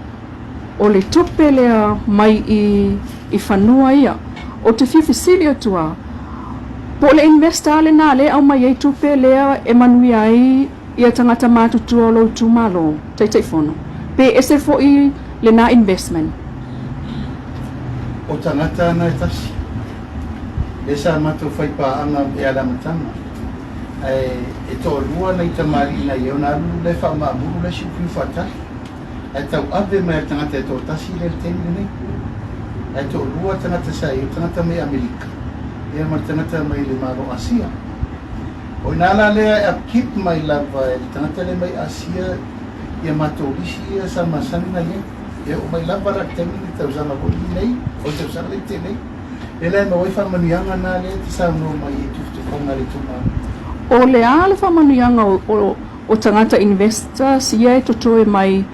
o le tupe lea mai i fanua ia. Ou te fia fesili atu lava, po o le investor lava lena lea e aumai ai tupe lea e manuia ai ia tagata matutua o lou itumalo, Taitaifono, pe ese foi lena investment? O tagata ana e tasi, lea sa matou fai paaga e ala amataga, ae e toalua nai tamalii na i ai ona alu lea faamaamulu le isi ufiu faatali, ae tauave mai e le tagata e toatasi lea i le taimi lenei. Ae toalua tagata sa i ai, o le tagata mai Amerika ia ma le tagata mai le Malo Asia. O ina la lea e upkeep mai lava e le tagata lea mai Asia ia matou lisi ia sa masani na iai. E oo mai lava la i le taimi le tausaga foi lenei, o le tausaga lea i tea nei, lea la e maua ai faamanuiaga na lea e te saunoa mai ai i tufatufaga a le itumalo. O le a le faamanuiaga o tagata investors ia e totoe mai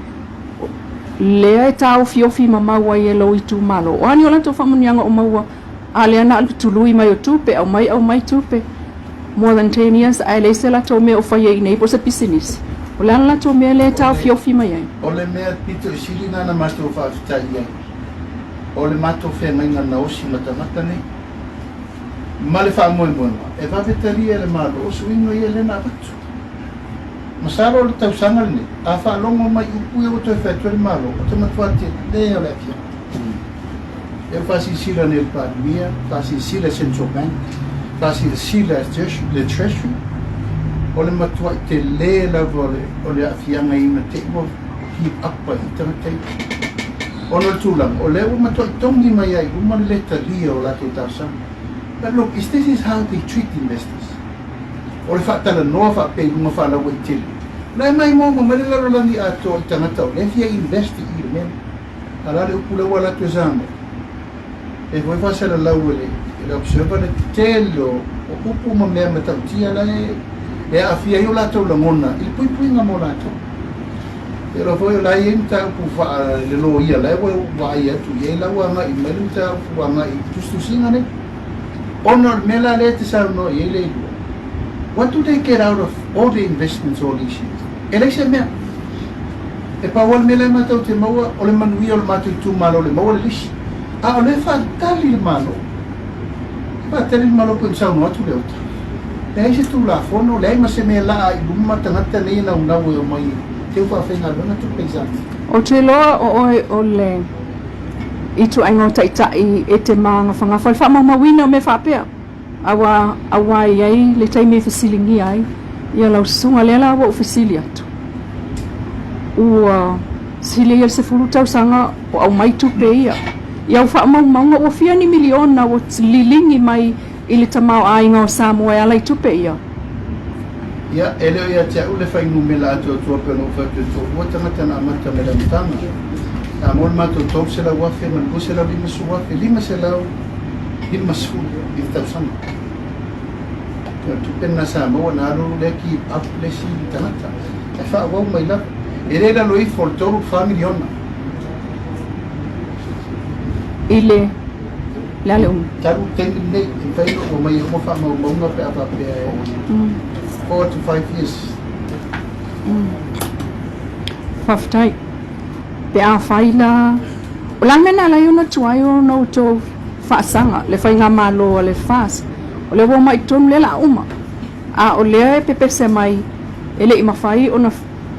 lea e taofiofi mamau ai e lou itumalo? O a ni o latou faamanuiaga o maua A lea na o le tului mai o tupe, aumai aumai tupe more than 10 years ae leai se latou mea o fai ai i nei po o se pisinisi. O le a le latou mea lea e taofiofi mai ai? O le mea pito i sili na na matou faafetai i ai, o le matou feagaiga naosi ma tagata nei, ma le faamoemoega e vave talia e le Malo o suiga ia lea na avatu. Masalo o le tausaga lenei, a faalogo mai upu ia ua toe fai atu e le Malo, o te matua tele o le afiafi. E faasilasila nei e le Palemia, faasilasila e Central Bank, faasilasila e le Treasury, o le matuai tele lava o le aafiaga i te i ua heap up ai i tagata ia. Ona o le tulaga, o lea ua matuai togi mai ai i luma le lē talia o latou talosaga. But look, is this is how they treat investors. O le faatalanoa faapea i luga faalauaitele, o la e maimoa mai le lalolagi atoa i tagata o lea e fia invest i i le mea lea. A o le a le upu lea ua alu atu e Samoa? E foi faasalalau e le le Observer le tele o upu ma mea matautia la e aafia ai o latou lagona i le puipuiga mo latou. E iloa foi o la e i ai mataupu faale-loia la e ua vaai atu i ai la ua agai mai le mataupu agai i tusitusiga nei. Ona o le mea la lea e te saunoa i ai Leilua, what do they get out of all the investments all these years? E leai se mea. E pau lava le mea la e matou te maua o le manuia o le matou itumalo le maua le lisi. A o lea e faatali le Malo. E faatali le Malo pei ona saunoa atu Leota. Leai se Tulafono, leai ma se mea e laa i luma tagata nei e naunau e omai e teu faafaigaluega tupe i Samoa. Ou te iloa o oe o le ituaiga o taitai e te magafagafa i le faamaumauina o mea faapea, aua aua e i ai le taimi e fesiligia ai ia lau susuga. Lea la ua ou fesili atu, ua sili ia le 10 tausaga o aumai tupe ia i au faamaumauga, ua fia ni miliona ua liligi mai i le tamaoaiga o Samoa e ala i tupe ia? Ia, e le o ia te au le fuainumera atoatoa pei ona ou fai atu e toalua tagata na amata mai le amataga. Sa maua le matou 300,000 ma le 250,000, 550 i le tausaga. O le tupe lena sa maua na alu lea keep up le isi tagata. Ae faaauau mai lava. E le i lalo ifo o le 3 4 miliona. I le le a le umi? Talu le taimi lenei, e mafai ona ou aumaia uma faamaumauga pe a faapea e 4 to 5 years. Faafetai. Pe a fai la, o le a le mea na ala ai ona tuai ona outou faasaga le faigamalo a le FAST? O lea ua omai i totonu lea o le a uma, a o lea e pepese mai e le i mafai ona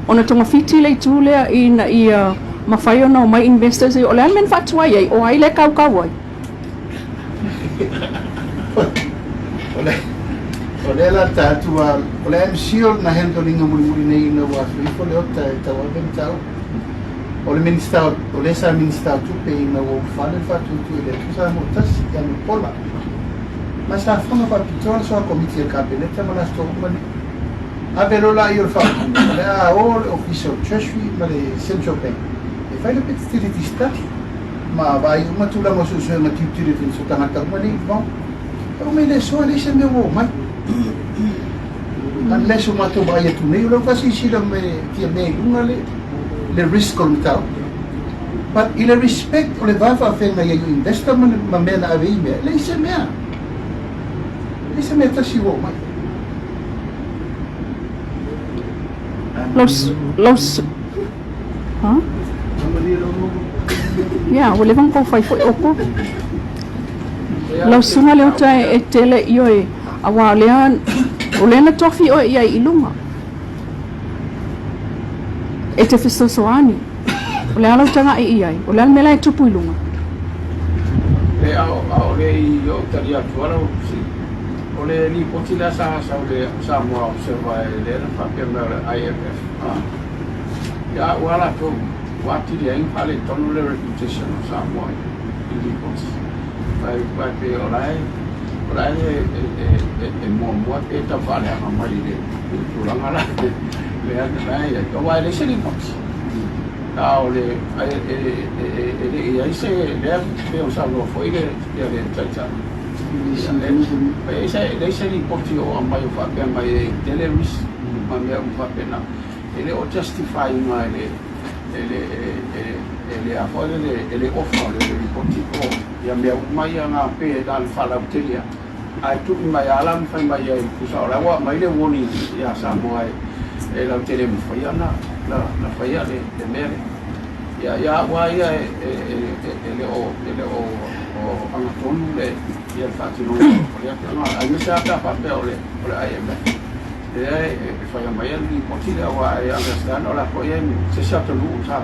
ona togafiti le itu lea ina ia mafai ona omai investors ia. O le a le mea na faatuai ai? O ai lea e kaukau ai? O lea la tatou a, o le MC o lena handling mulimuli nei ina ua afio ifo Leota e tauave mataupu. O le Minista, o lea sa Minista o Tupe ina ua ulufale le faatuatua i le Atua Samoa Tasi ia Mulipola. Ma sa fono faapitoa le soa komiti a le Kapeneta ma latou uma nei. Ave loa laia o le faaupuga, o le a o le Ofisa o le Treasury ma le Central Bank e fai le feasibility study ma vaai uma tulaga o suesuega due diligence o tagata uma nei i vao. E uma i le aso e leai se mea ua oo mai. Unless o matou vaai atu nei, o lea ua faasilasila me fia mea i luga le, le risk o le mataupu. But i le respect o le va faafeagai ai o investor ma, ma mea na ave i mea, e leai se mea. E leai se mea tasi ua oo mai. Los, los, ha? Ia, ua leva ona tou fai foi outou. Lau susuga Leota e tele i oe, aua o lea, o lea na tofi oe i ai i luga. E te fesoasoani. O le a lau tagai i ai? O le a le mea la e tupu i luga? E ao, ao le i ou tali atu ala o si. O le lipoti lea sa sau le Samoa Observer e lea na faapea mai o le IMF. Ah. Ia ua latou ua atili ai ona faaletonu le reputation o Samoa i lipoti. Vai vai pe o la e o la e e e muamua pe tau faaleaga mai i le i le tulaga la lea la e i ai. Aua e leai se lipoti. A o le e e e e le i ai se lea pei ona saunoa foi le ia le Taitai. E leai se lipoti o aumai o faapea mai e tele risk ma mea uma faapena. E le o justify ina e le e le e le a foi le e le ofa o le lipoti po ia mea uma ia na pe na le faalautele lava. Ae tuu mai lava la ma fai mai ai tusa o la ua aumai le warning ia Samoa e e lautele mafai ona na faia le le mea lea. Ia ia au lava ia e e e le o e le o agatonu le ia le faatinoga o lea tulaga aemaise lava pe a faapea o le o le IMF. Lea e faia mai ai le lipoti lea aua e understand o la foi e se isi atunuu sa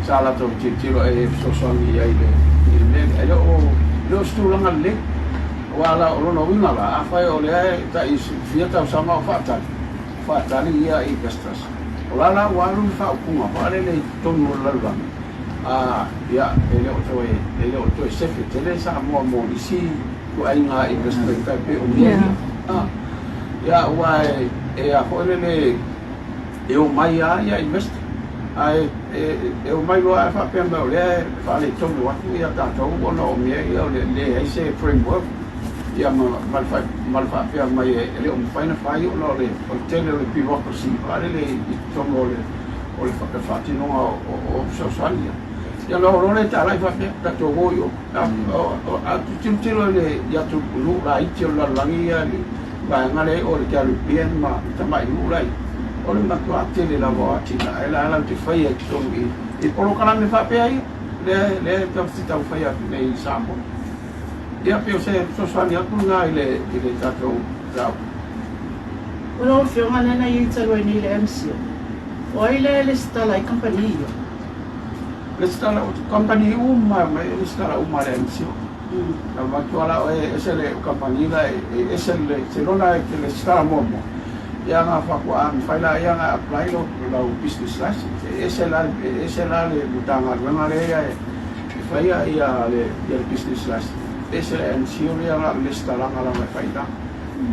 sa latou tilotilo e fesoasoani i ai i le mea lea. E le o le o se tulaga lelei aua la o lona uiga la afai o lea e tai fia tausaga o faatali faatali ia investors o la la ua alu le faaupuga faalele i totonu o le lalolagi a ia e le o toe e le o toe sefe tele Samoa mo nisi ituaiga investment tai pei o mea ia. A ia aua e e a foi lele e omai lava ia investor ae e e omai loa ae faapea mai o lea e faaletonu atu ia tatou ona o mea ia o le leai se framework. Ia ma ma le fa ma le faapea mai e le o mafai ona fai ona o le o le tele o le bureaucracy faalele i totonu o le o le faatinoga o fesoasoani ia. Ia ona oo loa lea talai faapea, tatou o i o. A tilotilo i le i atunuu laiti o le lalolagi ia i le vaega lea o le Caribbean ma tamai nuu la i, o le matua tele lava o atinae la latou te faia i totonu i i polokalame faapea ia lea lea e taumafai atu nei i Samoa. Ia pei o se fesoasoani atu lena i le i le tatou mataupu. O lau Afioga lea na i ai talu ai nei i le MCIL, o ai lea e lesitala ai kamupani ia? Lesitala, o kamupani uma e lesitala uma e le MCIL. Na manatua la oe e ese le kamupani la e ese le seiloga e te lesitala muamua, ia ona faatoa mafai lea ona apply lau business license. E ese la e ese la le Matagaluega lea e e faia ia le ia le business license. E ese le MCIL ia na o le lesitalaga lava e fai i lalo.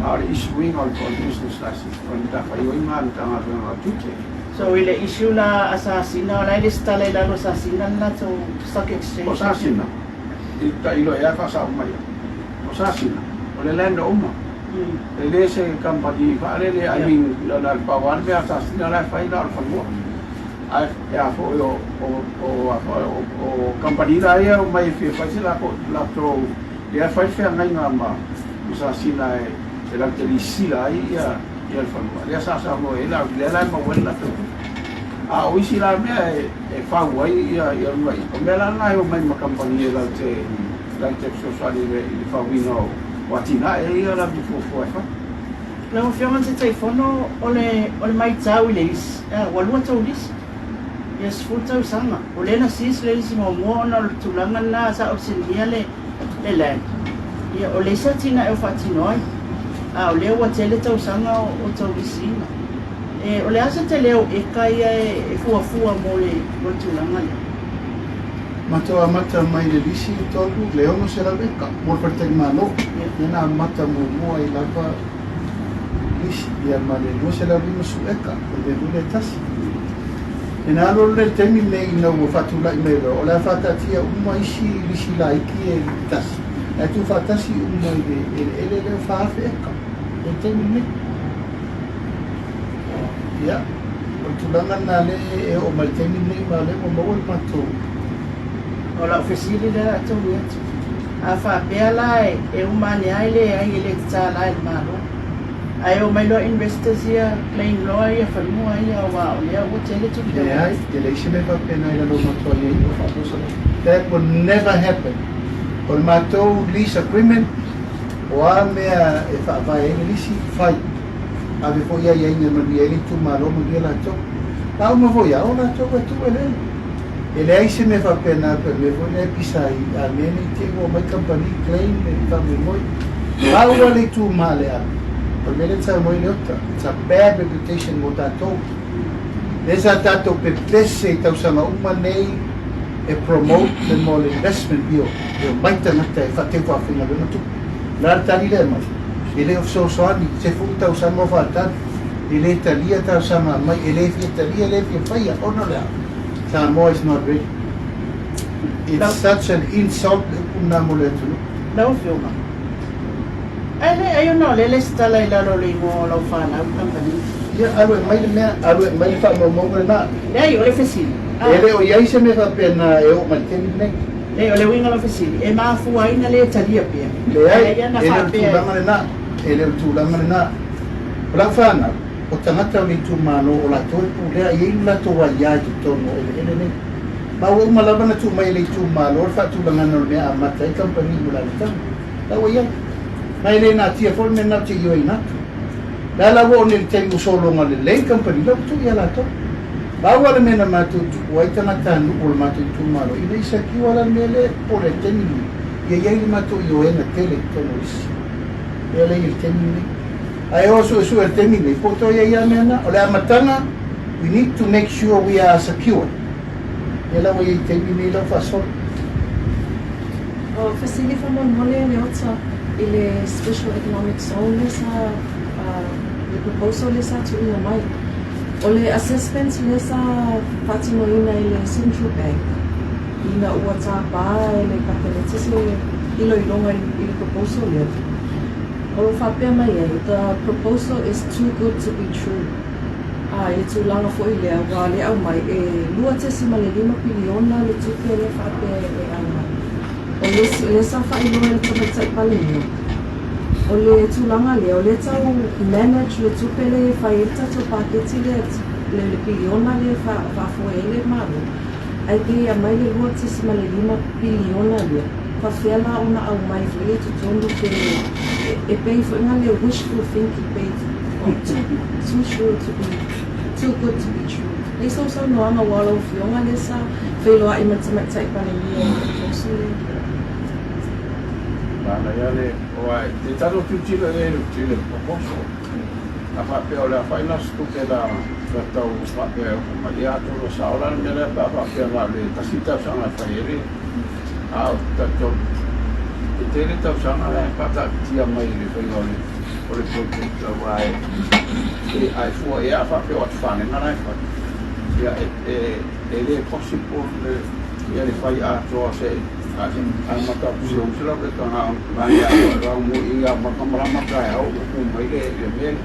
A o le issue ina o le business license o le matafaioi lena a le Matagaluega o Tiute. So i le issue la a Sasina o la e lesitala i lalo o Sasina le latou stock exchange. O Sasina, i tailo ea faasao mai ai. O Sasina, o le land uma. E le se kamupani faalele, I mean, na o le pau lava le mea a Sasina la e fai na o le fanua. Ae a foi o o a foi o o kamupani la ia e omai e fia fai se latou latou lea e fai le feagaiga ma ma Sasina e e latou te lisila ai ia ia le fanua. Lea sa saunoa i ai la lea la e maua ai le latou tupe. A o isi la mea e e fau ai ia ia luga i o mea la na e omai ma kamupani e latou te latou te fesoasoani i le i le fauina o o atinae ia latou te fuafua e fai. Lau Afioga i le Taitaifono, o le, o le maitau i le isi, a, ua lua tou lisi, ia 10 tausaga. O lea na seize le lisi muamua ona o le tulaga lena sa ausinia le, le land. Ia, o le isi atinae o faatino ai, a o lea ua tele tausaga o, o tou lisiina. E, o le a se tele o eka ia e, e fuafua mo le, mo le tulaga lea? Matou amata mai le lisi tolu le 600 eka mo le faletalimalo. Lea na amata muamua ai lava lisi ia ma le 250 eka o le mea foi lea e tasi. Ina alu alu lea i le taimi lenei ina ua faatulai mai loa o le a faataatia uma isi lisi laiti e tasi ae tuufaatasi uma i le eleele lea o 4,000 eka i le taimi lenei. Ia, o le tulaga lena lea e oo mai i le taimi lenei ma o lea ua maua le matou. O lau fesili lea a taui atu, a faapea la e uma ane lava e leai e le tatala e le Malo, ae omai loa investors ia claim loa ia fanua ia aua o lea ua tele tupe. Leai, e leai se mea faapena i lalo o matou aiaiga o faamosola. That will never happen. O le matou lease agreement, o a mea e faavae ai le lisi, fai. Ave foi aiaiga e manuia ai le itumalo, manuia latou. A uma foi lava, o latou e tuu eleele. E leai se mea faapena pe mea foi lea e pisa ai a mea nei te i ua omai kamupani claim le faamoemoe. Pau lava le itu maaleale, o le mea lea na saunoa ai Leota, it's a bad reputation mo tatou. Lea sa tatou pepese i tausaga uma nei e promote le mea o le investment bill e omai tagata e faateu faafaigaluega tupe. O le a le tali lea e aumai? E le o fesoasoani, 10 tausaga o faatali, e le talia talosaga mai, e le fia talia, e le fia faia, ona o le a? Samoa is not ready. It's such an insult le upu lena mo le atunuu. Lau Afioga, ae le ai ona o lea lesitala i lalo o le igoa o lau fanau kamupani. Ia, alu e aumai le mea, alu e aumai le faamaumauga lena. Leai, o le fesili. E le o i ai se mea faapena e oo mai i le taimi lenei. Leai, o le uiga o lau fesili, e mafua ai na le talia pea? Leai, e le o le tulaga lena, e le o le tulaga lena. O lau fanau, o tagata o le itumalo o latou e pulea, e i ai lo latou aia i totonu o eleele nei. Ma ua uma lava ona tuu mai e le itumalo le faatulagaga o le mea e amata ai kamupani mo le alataga. La ua i ai. Ma e le natia foi le mea lena ou te ioeina atu. O le a la ua oo nei i le taimi ua sologa lelei kamupani, la ua tuu ia latou. Pau lava le mea na matou tuua ai tagatanuu o le matou itumalo, ina ia secure la le mea lea e popole ai i le taimi lenei, ia i ai le matou ioega tele i totonu o isi mea lea e i ai i le taimi lenei. Ae o suesue i le taimi lenei, po o toe i ai lava mea na. O le amataga, we need to make sure we are secure. Ia la ua i ai i le taimi lenei lau faasolo. O fesili faamolemole Leota i le Special Economic Zone lea sa le proposal lea sa tuuina mai. O le assessment lea sa faatinoina e le Central Bank ina ua tapa e le Kapeneta se iloiloga i le proposal lea. O lo o faapea mai ai, The proposal is too good to be true. A i le tulaga foi lea ua le aumai e 2.5 piliona le tupe lea faapea e aumai. O le lea sa faailoa e le Tamaitai Palemia, o le tulaga lea o lea tau manage le tupe lea e fai ai le tatou paketi lea le piliona lea e faafoe ai le Malo, ae pei e aumai le 2.5 piliona lea, faafefea la ona aumai foi lea i totonu pe e pei foi na le wishful thinking pei too too sure to be too good to be true. Nei sau saunoaga aua o lau Afioga lea sa feiloai ma le Tamaitai Palemia i le proposal lea. Manaia le, aua e tatou tilotilo i ai i le proposal, a faapea o le a fai na o se tupe la tau faapea e ofo mai, ia atonu e sao la le mea lea pe a faapea na o le tasi tausaga e fai ai le, a o tatou e tele tausaga la e faataatitia mai i le faiga o le o le project aua e e a e fua i ai a faapea o atufanega la e fai, ia e e e le possible le ia le fai atoa se amata atu se uso lau letaga i malama taeao ua tu mai le mea lea.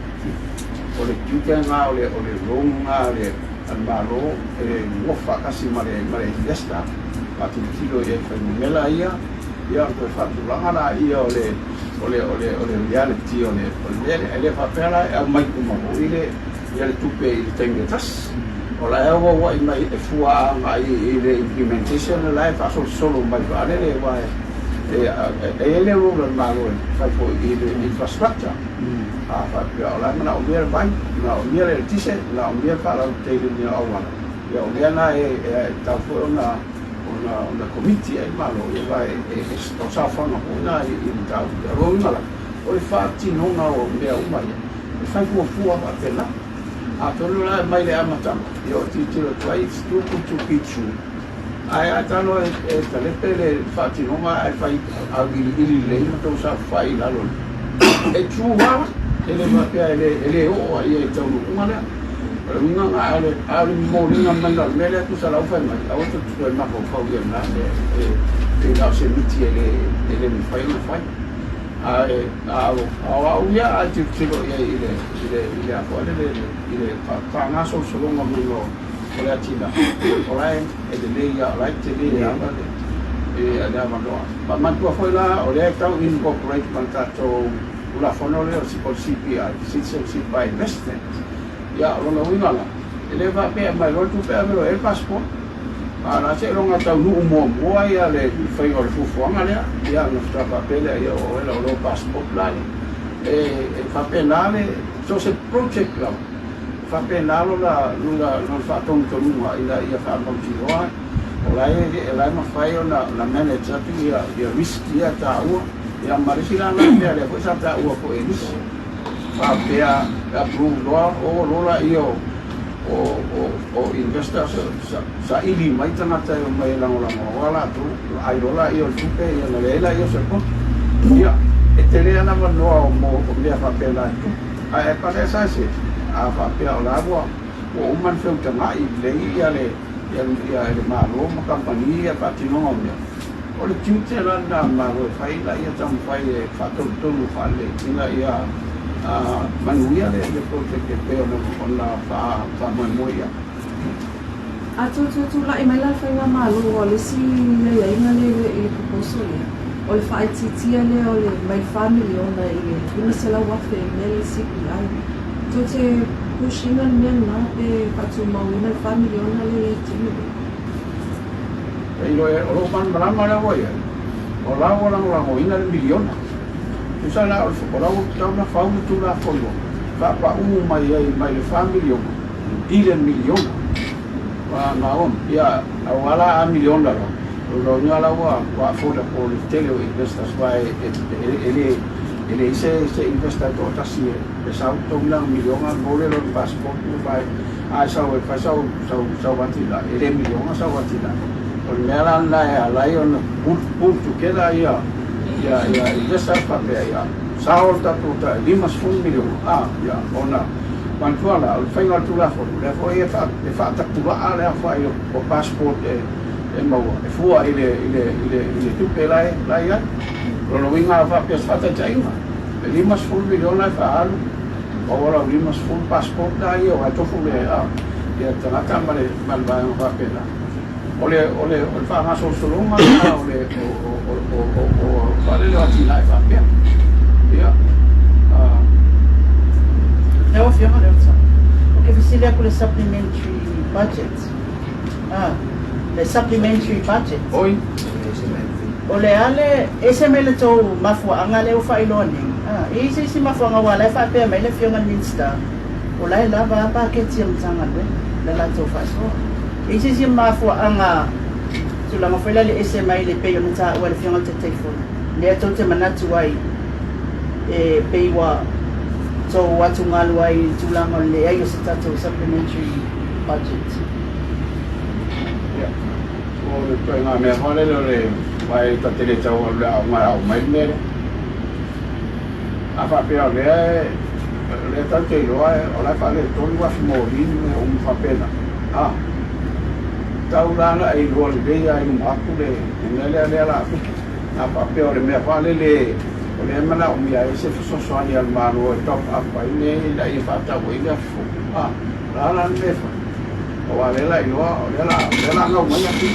O le tiute lena o le loan lena a le Malo e nofo faatasi ma le investor faatilotilo i ai fuainumera ia, ia ona toe faatulaga laia o le reality o le mea lea. E le faapea la e aumai uma foi le tupe i le taimi e tasi. O la e auauai mai e fua agai i le implementation la e faasolosolo mai faalele aua e i ai le role a le Malo e fai foi i le infrastructure. A faapea o la e manaomia le vai, manaomia le eletise, manaomia le faalauteleina o auala, ia o mea na e tatau foi ona komiti ai le Malo, aua o saofaga foi na i mataupu. O lona uiga la, o le faatinoga o mea uma ia, e fai fuafua faapena. Atonu la mai le amataga, ia o tilotilo atu ai, it's too good to be true. Ae a tago e talepe le faatinoga ae fai auiliili lelei ma tou saofafai i lalo, e true lava, e le faapea e le oo ai i taunuuga lea. O le uiga na, a o le momoliga mai o le mea lea tusa la ua fai mai, aua tou te toe mafaufau i lena mea, e pei na o se miti e le mafai ona fai. Ae a o au ia a tilotilo i ai i le i le i le a foi lele i le faagasolosologa mai o le atinae, o la e lelei lava, o la e tele lava le le avanoa. Manatua foi la o lea e tau incorporate ma le tatou Tulafono lea o le CPI, Citizenship by Investment. Ia, o lona uiga la, e le faapea e aumai loa le tupe ave loa i ai le passport. A o le a seiloga taunuu muamua ia le faiga o le fuafuaga lea, ia ona faatoa faapea lea, ia o oe la o lou passport la ia. E faapena le, so o se project lava, e faapena lona faatonutonuga ina ia faamautinoa o la e mafai ona manage atu ia risk ia e taua. Ia ma le isi la na mea lea foi sa taua foi e nisi, faapea e approve loa o lola ia o investors saili mai tagata e omai e lagolago latou, ai loa laia o le tupe ia ona leai laia o se poto. Ia, e tele lava avanoa mo mea faapena e tupu. Ae pale sa se, a faapea o la ua uma ona feutagai lelei ia le Malo ma kamupani ia faatinoga o mea, o le tiute la lena a le Malo e fai ina ia taumafai e faatonutonu faalelei ina ia manuia le project e pei ona faamoemoe i ai. A toe tulai mai la le Faigamalo, o le isi aiaiga lea i le proposal lea, o le faaitiitia lea o le mai le $4 miliona i le $500,000 i mea lea CPI. Tou te push ina le mea lena pe faatumauina le $4 miliona lea i taimi nei? E o lou malamalama lea ua i ai, o la ua lagolagoina le miliona. Tusa la o la ua tatau ona fau le Tulafono faapauu mai ai mai le $4 miliona i le miliona. Na ia, aua la a miliona loa, o lona uiga la ua affordable le tele o investors, aua e leai se investor e toatasi e sau totogi lana miliona mo le lona passport ae sau e fai sau atinae, e le miliona sau atinae. O le mea la lena e ala ai ona pull together ia investors faapea ia sao le tatou tai $50 miliona ia ona manatua la o le faiga o le Tulafono lea foi e faatapulaa le aofai o passport e maua e fua i le tupe la e i ai. O lona uiga a faapea se faataitaiga E 50 miliona e faaalu, maua lau 50 passport la ia aua e tofu le ia tagata ma le ma le vaega faapena. O le o le o le faagasolosologa lena o le o o o o o faalele o atinae faapea. Ia Lau Afioga Leota, ou te fesili atu i le supplementary budget. Ah, le supplementary budget. Oi. O le a le ese mai le tou mafuaaga lea ua faailoa nei? Ah, e i ai se isi mafuaaga aua o la e faapea mai le Afioga i le Minisita, o la e lava a paketi a Matagaluega le latou faasoa. E i ai se isi mafuaaga tulaga foi lea le ese mai le pei ona taua e le Afioga i le Taitaifono, lea tou te manatu ai e pei ua tou atugalu ai i le tulaga o le leai o se tatou supplementary budget. Ia, o le ituaiga mea foi lele o le aua e ta te le tau alu i le aoga e ao mai le mea lea. A faapea o lea e o lea tatou te iloa o la e faaletonu afi moli ma mea uma faapena, a tau la ona e iloa lelei lava i luma atu le mea lea lea o le a tupu. A faapea o le mea foi lele o lea e manaomia ai se fesoasoani a le Malo e top up ai mea ia ina ia faatau ai le afi fou, a o le a la le mea e fai? Aua o lea o le a iloa, o lea o le a, o lea o le a gau mai afi.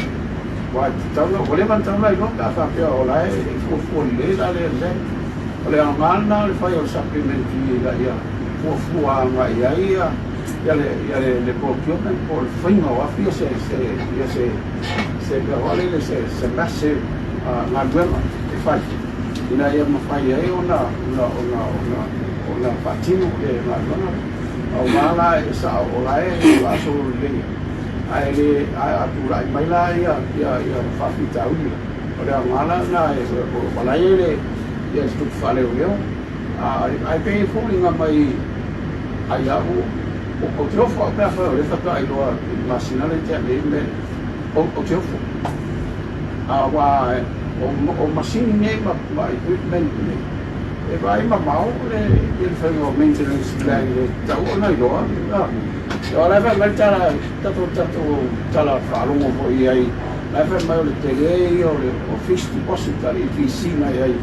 Aua e tatau ona, ua leva ona tatau ona iloa pe a faapea o la e fuafua lelei la le mea. O le aoga lena o le fai o le supplementary ina ia fuafua agai i ai ia, ia le, ia le, le procurement po o le faiga o afi ia se, se, ia se, se mea foi lele, se, se massive galuega e fai ina ia mafai ai ona, ona, ona, ona, ona faatino le galuega lea. Aua la e sao o la e faasolo lelei ai, ae le ae a tulai mai la ia ia ia faafitauli la, o le aoga la lena e o la e i ai le ia le tupe faaleoleo a ae pei e foliga mai ai au ou te ofo au pe afai o lea faatoa iloa i le masina lea tea nei le mea lea ou te ofo aua o masini nei ma equipment nei E vaai mamao le ia le faiga o maintenance plan e tatau ona iloa. O la e fai mai le tala, tatou tatou tala faalogo foi i ai, la e fai mai o le tele ia o le o fixed deposit a le EPC na i ai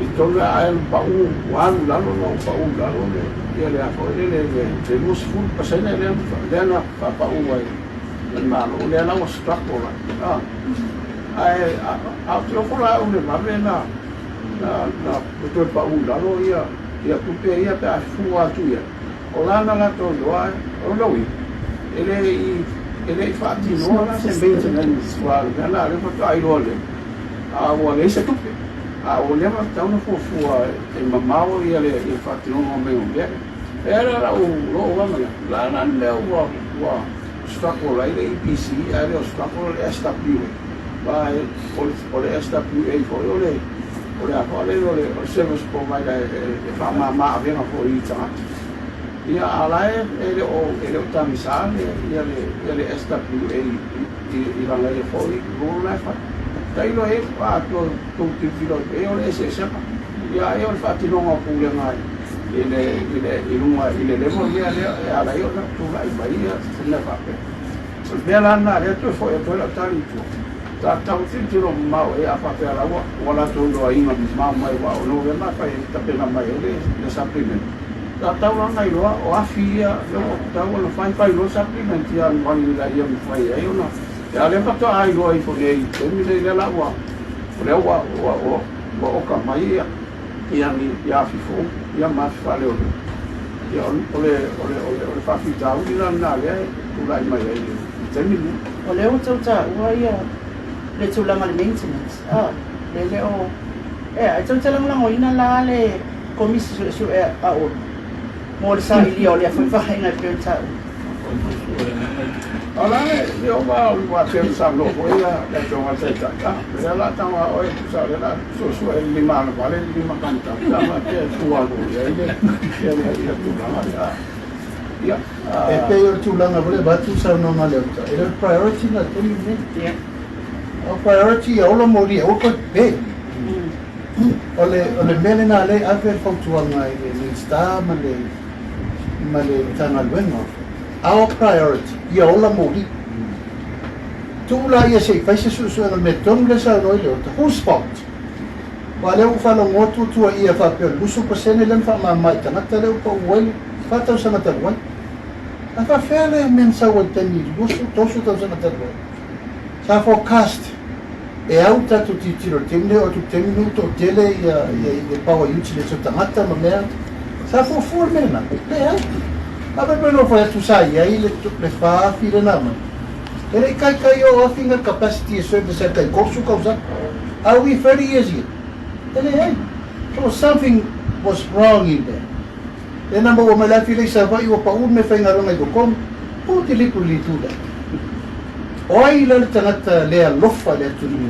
i totonu a alu pau, ua alu lalo la ua pau i lalo le ia le a foi lele le 20% lea lea na faapau ai e le Malo, lea la ua struggle ai. Ae a ou te ofo la au i le vave na na na toe pau i lalo ia ia tupe ia pe a fua atu i ai. O la na latou iloa o lona uiga e le i e le i faatinoa la se maintenance aua o le mea lena lea faatoa iloa lelei a ua leai se tupe a ua leva tatau ona fuafua e mamao ia le ia faatinoga o mea o mea ia. E ala lau lou lava manatu la na le mea ua ua struggle ai le EPC ae le o struggle le SWA aua o le SWA foi o le o le a foi lele o le o le service provider e faamama avega foi i tagata. Ia a la e e le o e le o tagisa le ia le ia le SWA i i lana ia foi role la e fai. Tailo e a tou tou tilotilo e o le eseesega. Ia ai o le faatinoga o pulega i le i le i luga i le level lea lea e ala ai ona tulai mai ia se mea faapea. O le mea la lena lea toe foi atu ai lau tali i tua. Ta tau tilotilo mamao e a faapea la ua ua latou iloaina mamao mai aua o Novema e fai ai tapena mai ai le le supplement. Ta tau la ona iloa o afi ia lea ua tatau ona fai fai loa supplement ia alualu ina ia mafai ai ona a o lea faatoa iloa ifo nei i le taimi lenei lea la ua o lea ua ua ua ua oka mai ia ia ni ia afi fou ia ma afi faaleoleo. Ia o le o le o le o le faafitauli la lena lea e tulai mai ai i le taimi lenei. O lea ua tau taua ia le tulaga o le maintenance a le le o ea e tou te lagolagoina la le Komisi Suesue a Olo mo le sailia o lea foi vaega e pei ona taua. O la le le ova o le wā pea sa no foi ia le tonga taitai. Ah, lea la tanga oe sa le la suesue le lima ana vale le lima kanta. Sa ma te tua lo ia i le ia le ia tulaga ia. Ia. E pei o le tulaga foi lea e avatu le saunoaga a Leota, e le o le priority lena i le taimi lenei. O le priority ia ola moli e aua toe pe. O le o le mea lena lea e ave le fautuaga i le Minisita ma le ma le Matagaluega, our priority, ia ola moli. Tuu laia se i fai se suesuega i le mea tonu lea e saunoa ai Leota, whose fault? Aua o lea ua ou faalogo atu ua tuuaia faapea o le 20% lea na faamama i tagata lea ua pau ai le fa tausaga talu ai. A faafefea le mea na sau ai i le taimi i le 20, 30 tausaga talu ai? Sa forecast e au le tatou tilotilo i le taimi lea, oo atu i le taimi lenei ua toatele ia ia power utility o tagata ma mea. Sa fuafua le mea lena? Leai. A fai mai na ou fai atu sa i ai le le 4,000 lea na aumai. E le i kaikai o afi na capacity e service ai tai 30 tausaga. Are we 30 years yet? E leai. So something was wrong in there. Lea na maua mai le afi lea i Savaii ua pau le meafaigaluega i totonu. Who deliberately do that? O ai la le tagata le alofa i le atunuu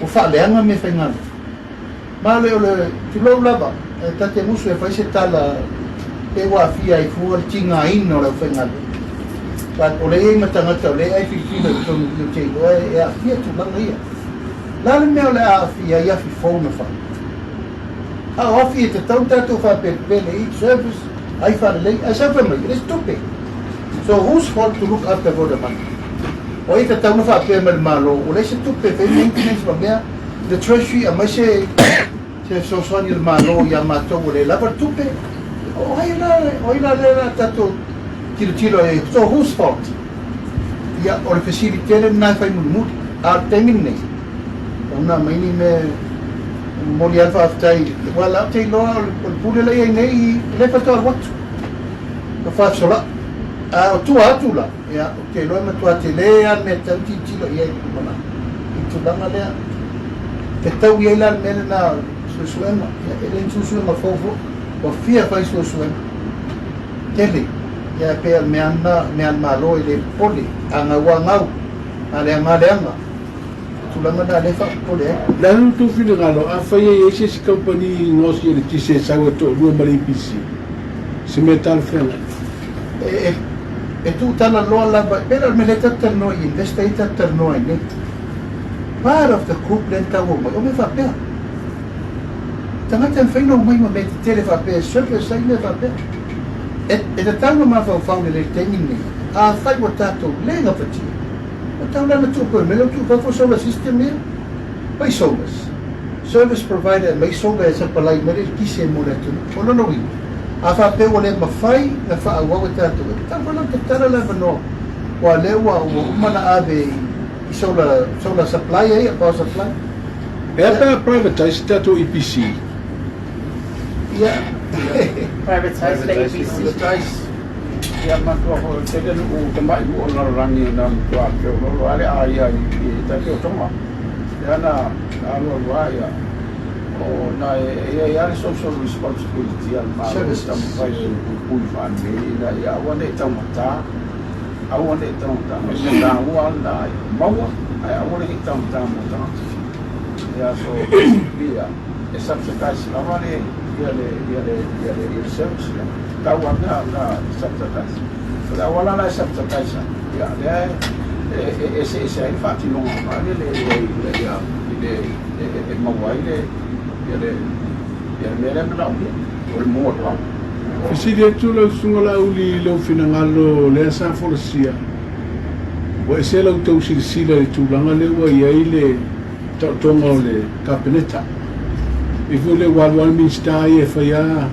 ua faaleaga meafaigaluega? Ma le o le tulou lava, e ta te musu e fai se tala pe ua aafia ai fua le tigaina o le aufaigaluega. But o lea e i ai ma tagata o lea e ai filifila i totonu i i ou te iloa e aafia tulaga ia. O le a le mea o le a aafia ai afi fou na fai? A o afi e tatau ona tatou faapelepele i service ai faalelei ae sau fai mai e leai se tupe. So whose fault to look after for the money? O ai e tatau ona faapea mai le Malo ua leai se tupe e fai maintenance ma mea the treasury aumai se se fesoasoani a le Malo ia matou ua le lava le tupe? O ai la o ai la lea la tatou tilotilo ai? So whose fault? Ia o le fesili tele lena e fai mulimuli. A o le taimi lenei, ona aumai ni mea e momoli lava le faafetai, aua o la ou te iloa o le pule la e i ai nei, o lea faatoa alu atu, ua faafesolai. A o tua atu la, ia, ou te iloa e matua tele lava le mea e tatau ona tilotilo i ai i le lumanai, i le tulaga lea. E tau i ai la le mea lena o le suesuega, ia, e le ni suesuega fou foi, ua fia fai suesuega tele, ia, e pei o le mea lava lena, mea a le Malo e le popole, a gau lava gau, a leaga lava leaga. O tulaga na lea e faapopole ai. O le a le tou finagalo, afai e i ai se isi kamupani i gaosi e le tisi e sau e toalua ma le EPC, se mea talafeagai? E, e, e tuutalaloa lava, e pei la o le mea lea tatou talanoa i investor ia tatou talanoa ai nei. Part of the group lea na tau omai, o mea faapea. Tagata e mafai ona omai ma mea tetele faapea e service ai mea faapea. E, e tatau ona mafaufau lelei i le taimi lenei, afai ua tatou le gafatia, Ua tau la na tuu koe mai lau tuu fafo solar system ia. Pai solars. Service provider e mai solar e sapalai mai le eletise mo le atunuu. O lona uiga, a faapea ua le mafai na faaauau e tatou, e tatau foi la ona tatala le avanoa aua lea ua ua uma na ave i solar solar supply ia, power supply. E a pe a privatize le tatou EPC? Ia. Privatize le EPC. Privatize. Ia matua foi tele nuu tamai nuu o le lalolagi na matua feoloolo lava le aia i tai pei o Tonga. Lea na alualu lava ia o na e i ai lava le social responsibility a le Malo e taumafai e puipui faalelei ina ia aua ne i taugata, aua ne i taugata. O le mea taua lava lena ia maua ae aua ne i taugata mo tagata. Ia so basically ia e subsidize lava le ia le ia le ia le service lea. Tau a mea na subsidize. O le auala la e subsidize ai, ia lea e eseese ai le faatinoga o le le ina ia i le e maua ai le ia le ia le mea lea e manaomia o le more power. Fesili atu lau Susuga Laauli i lou finagalo lea sa folasia, ua ese la outou silasila i le tulaga lea ua i ai le taotoga o le Kapeneta. E pei foi lea ua alu lava le Minisita ia e fai lava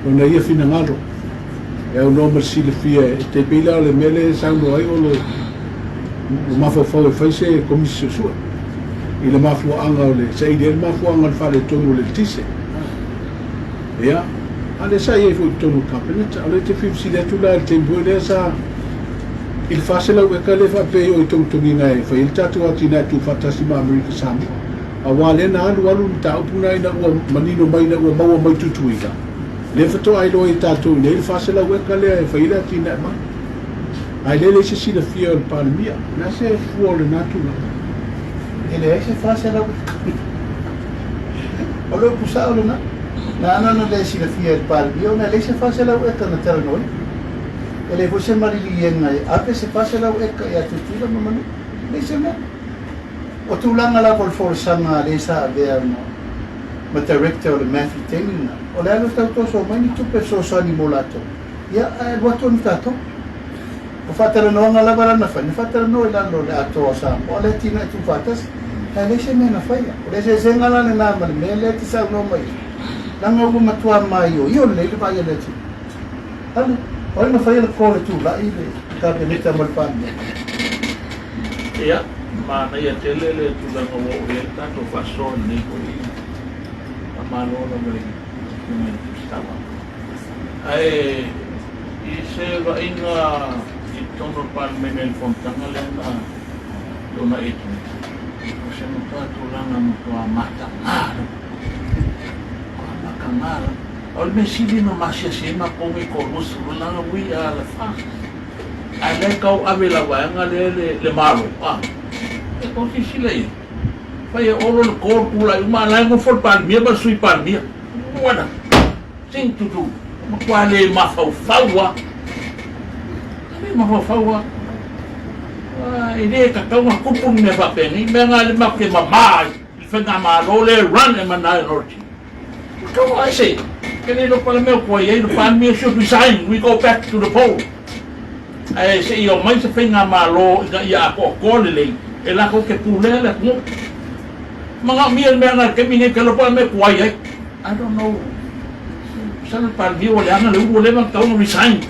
lona ia finagalo e aunoa ma le silafia e tai pei la o le mea lea e saunoa ai Olo ua mafaufau e fai se Komisi Suesue i le mafuaaga o le saili ai le mafuaaga o le faaletonu o le eletise. Ia, a lea sa i ai foi i totonu o le Kapeneta. O lea e te fia fesili atu la i le taimi foi lea sa i le 400 eka lea faapea ai o i togitogiga e fai ai le tatou atinae tuufaatasi ma Amerika Samoa. Aua lea na alu alu le mataupu lena ina ua manino mai ina ua maua mai Tutuila, lea faatoa iloa ai e tatou i inei le 400 eka lea e fai ai le atinae mai. Ae lea e leai se silafia o le Palemia. O le a se fua o lena tulaga? E leai se 400 eka. O le upu sao lena. Na ala ona le silafia e le Palemia ona e leai se 400 eka na talanoaina. E leai foi se maliliega e ave se 400 eka ia Tutuila ma Manua. Leai se mea. O tulaga lava o le folasaga a le sa avea ma ma director o le MAF i taimi lena, o le alu e tau toso mai ni tupe fesoasoani mo latou, ia ae alu atu ona tatou. O faatalanoaga lava la na fai, na faatalanoa i lalo o le Atoa o Samoa, o le atinae tuufaatasi. Ae leai se mea na faia. O le eseesega la lena ma le mea lea e te saunoa mai ai, leaga ua matua maioio lelei le vaai a le atunuu. Ale, o ai na faia le call e tulai le Kapeneta ma le Palemene? Ia, manaia tele le tulaga ua oo i ai le tatou faasoa i lenei foi Faamalo lava i le Afioga i le Tusitala. Ae i se vaaiga i totonu o le Palemene i le fonotaga lea na tuanai atu nei, o se matua tulaga matua mataga lava. Matua mataga lava. O le mea sili ona masiasi ai matou nei toalua leaga we are the FAST. Ae lea e tau ave i la vaega lea le Malo, a. E tou silasila i ai. Fai e Olo le call tulai uma a la e nofo le Palemia ma le Sui Palemia. What a thing to do. Matua le mafaufau lava. E le mafaufau lava. E le tatau ona tupu ni mea faapenei. Mea na le matou te mama ai i le faigamalo lea e run e minority. Come on, I say, ke le iloa pale mea kua iai, the Palemia should resign, we go back to the poll. Ae se i omai se faigamalo ina ia atoatoa lelei e latou te pulea le atunuu. Manaomia le mea na i le taimi nei, ke iloa pale mea kua iai. I don't know. Masalo le Palemia ua leaga le ulu ua leva ona tatau ona resign.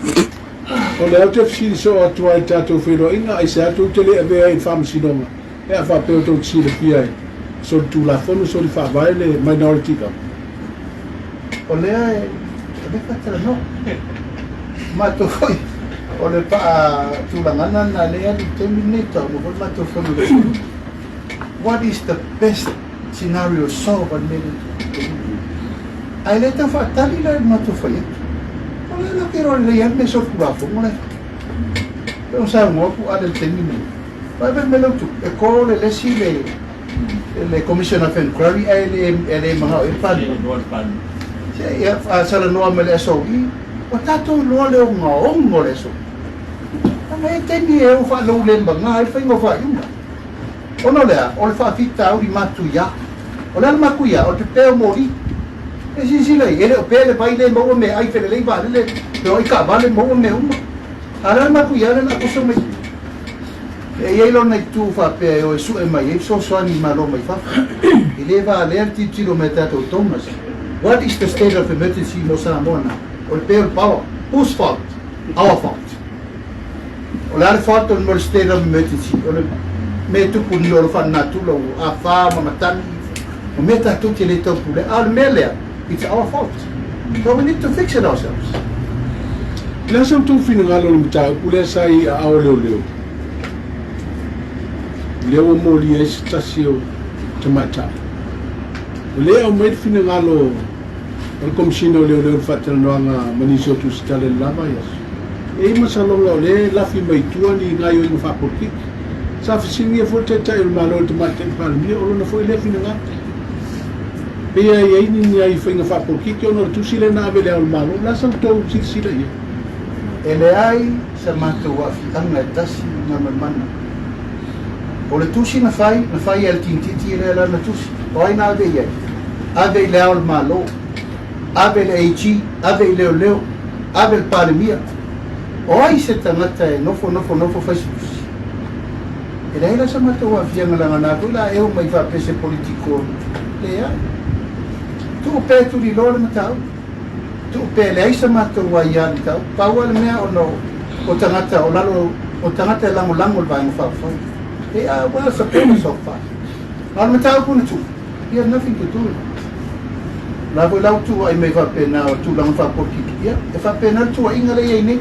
O lea ou te fesili soo atu ai i le tatou feiloaiga, aisea tou te le avea ai i le faamasinoga pe a faapea tou te silafia e solitulafono, solifaavae le minority government? O lea e ave faatalanoa. Matou foi o le faatulagana lena lea e alu i le taimi lenei, tau uma foi le matou fono i le aso. What is the best scenario solve a le mea lea? Ae le tau faatali la i le matou fai atu. O lea la ke iloa lelei lava le mea solitulafono la e fai. Pei ona saunoa atu Ale i le taimi lenei. Vaai mai le mea lea ua tupu, e call e le isi le le Commission of Inquiry ae le e le manao i ai le Palemia. Se ia faasalanoa ma le SOE, ua tatou iloa le ogaoga o le SOE. Leaga e taimi e o faaloulemaga ai le faiga o faaiuga. Ona o le a? O le faafitauli matuia. O le a le matuia? O le pepē o moli. E silasila i ai, e le o pē le vai le maua meaai felelei vaalele, feoai taavale maua mea uma. A o le a le matuia lea o le a toso mai i? E i ai lona itu faapea e o e sue mai ai fesoasoani i Malo mai fafo. E le valea le tilotilo mai a tatou donors. What is the state of emergency mo Samoa now? O le pē o le power. Whose fault? Our fault. O le a le fault o le state of emergency? O le mea e tupu nei o le faalenatura ua afa ma matagi ma mea tatou te le taupule. A o le mea lea, it's our fault. So we need to fix it ourselves. O le a sa outou finagalo i le mataupu lea sa i aao leoleo? Lea ua molia ai se tasi o tamaitai. O lea e aumai le finagalo o le Komesina o Leoleo i le faatalanoaga ma nisi o tusitala i le la vaiaso. E i ai masaloga o lea e lafi mai i tua ni gaoioiga faapolokiki. Sa fesiligia foi le Taitai o le Malo e le Tamaitai Palemia, o lona foi lea finagalo. Pei e i ai ni nai faiga faapolokiki ona o le tusi lea na ave i Le Ao o le Malo. O le a sa outou silasila i ai? E leai sa matou aafiaga e tasi Galumalemana. O le tusi na fai, na fai e le tinititi lea lana tusi. O ai na ave i ai? Ave i Le Ao o le Malo, ave i le AG, ave i leoleo, ave i le Palemia. O ai se tagata e nofo nofo nofo fai se tusi? E leai la sa matou aafiaga leaga na foi la eu mai faapea se politico. Leai. Tuu pea tuliloa le mataupu. Tuu pea leai sa matou aia le mataupu. Pau lava le mea ona o tagata o lalo o tagata e lagolago le Vaega Faaupufai. They are well supported so far. A o le mataupu na tuu, he had nothing to do with it. O la foi la ua tuuai mai faapena o tulaga faapolitiki. Ia, e faapena le tuuaiga lea e i ai nei.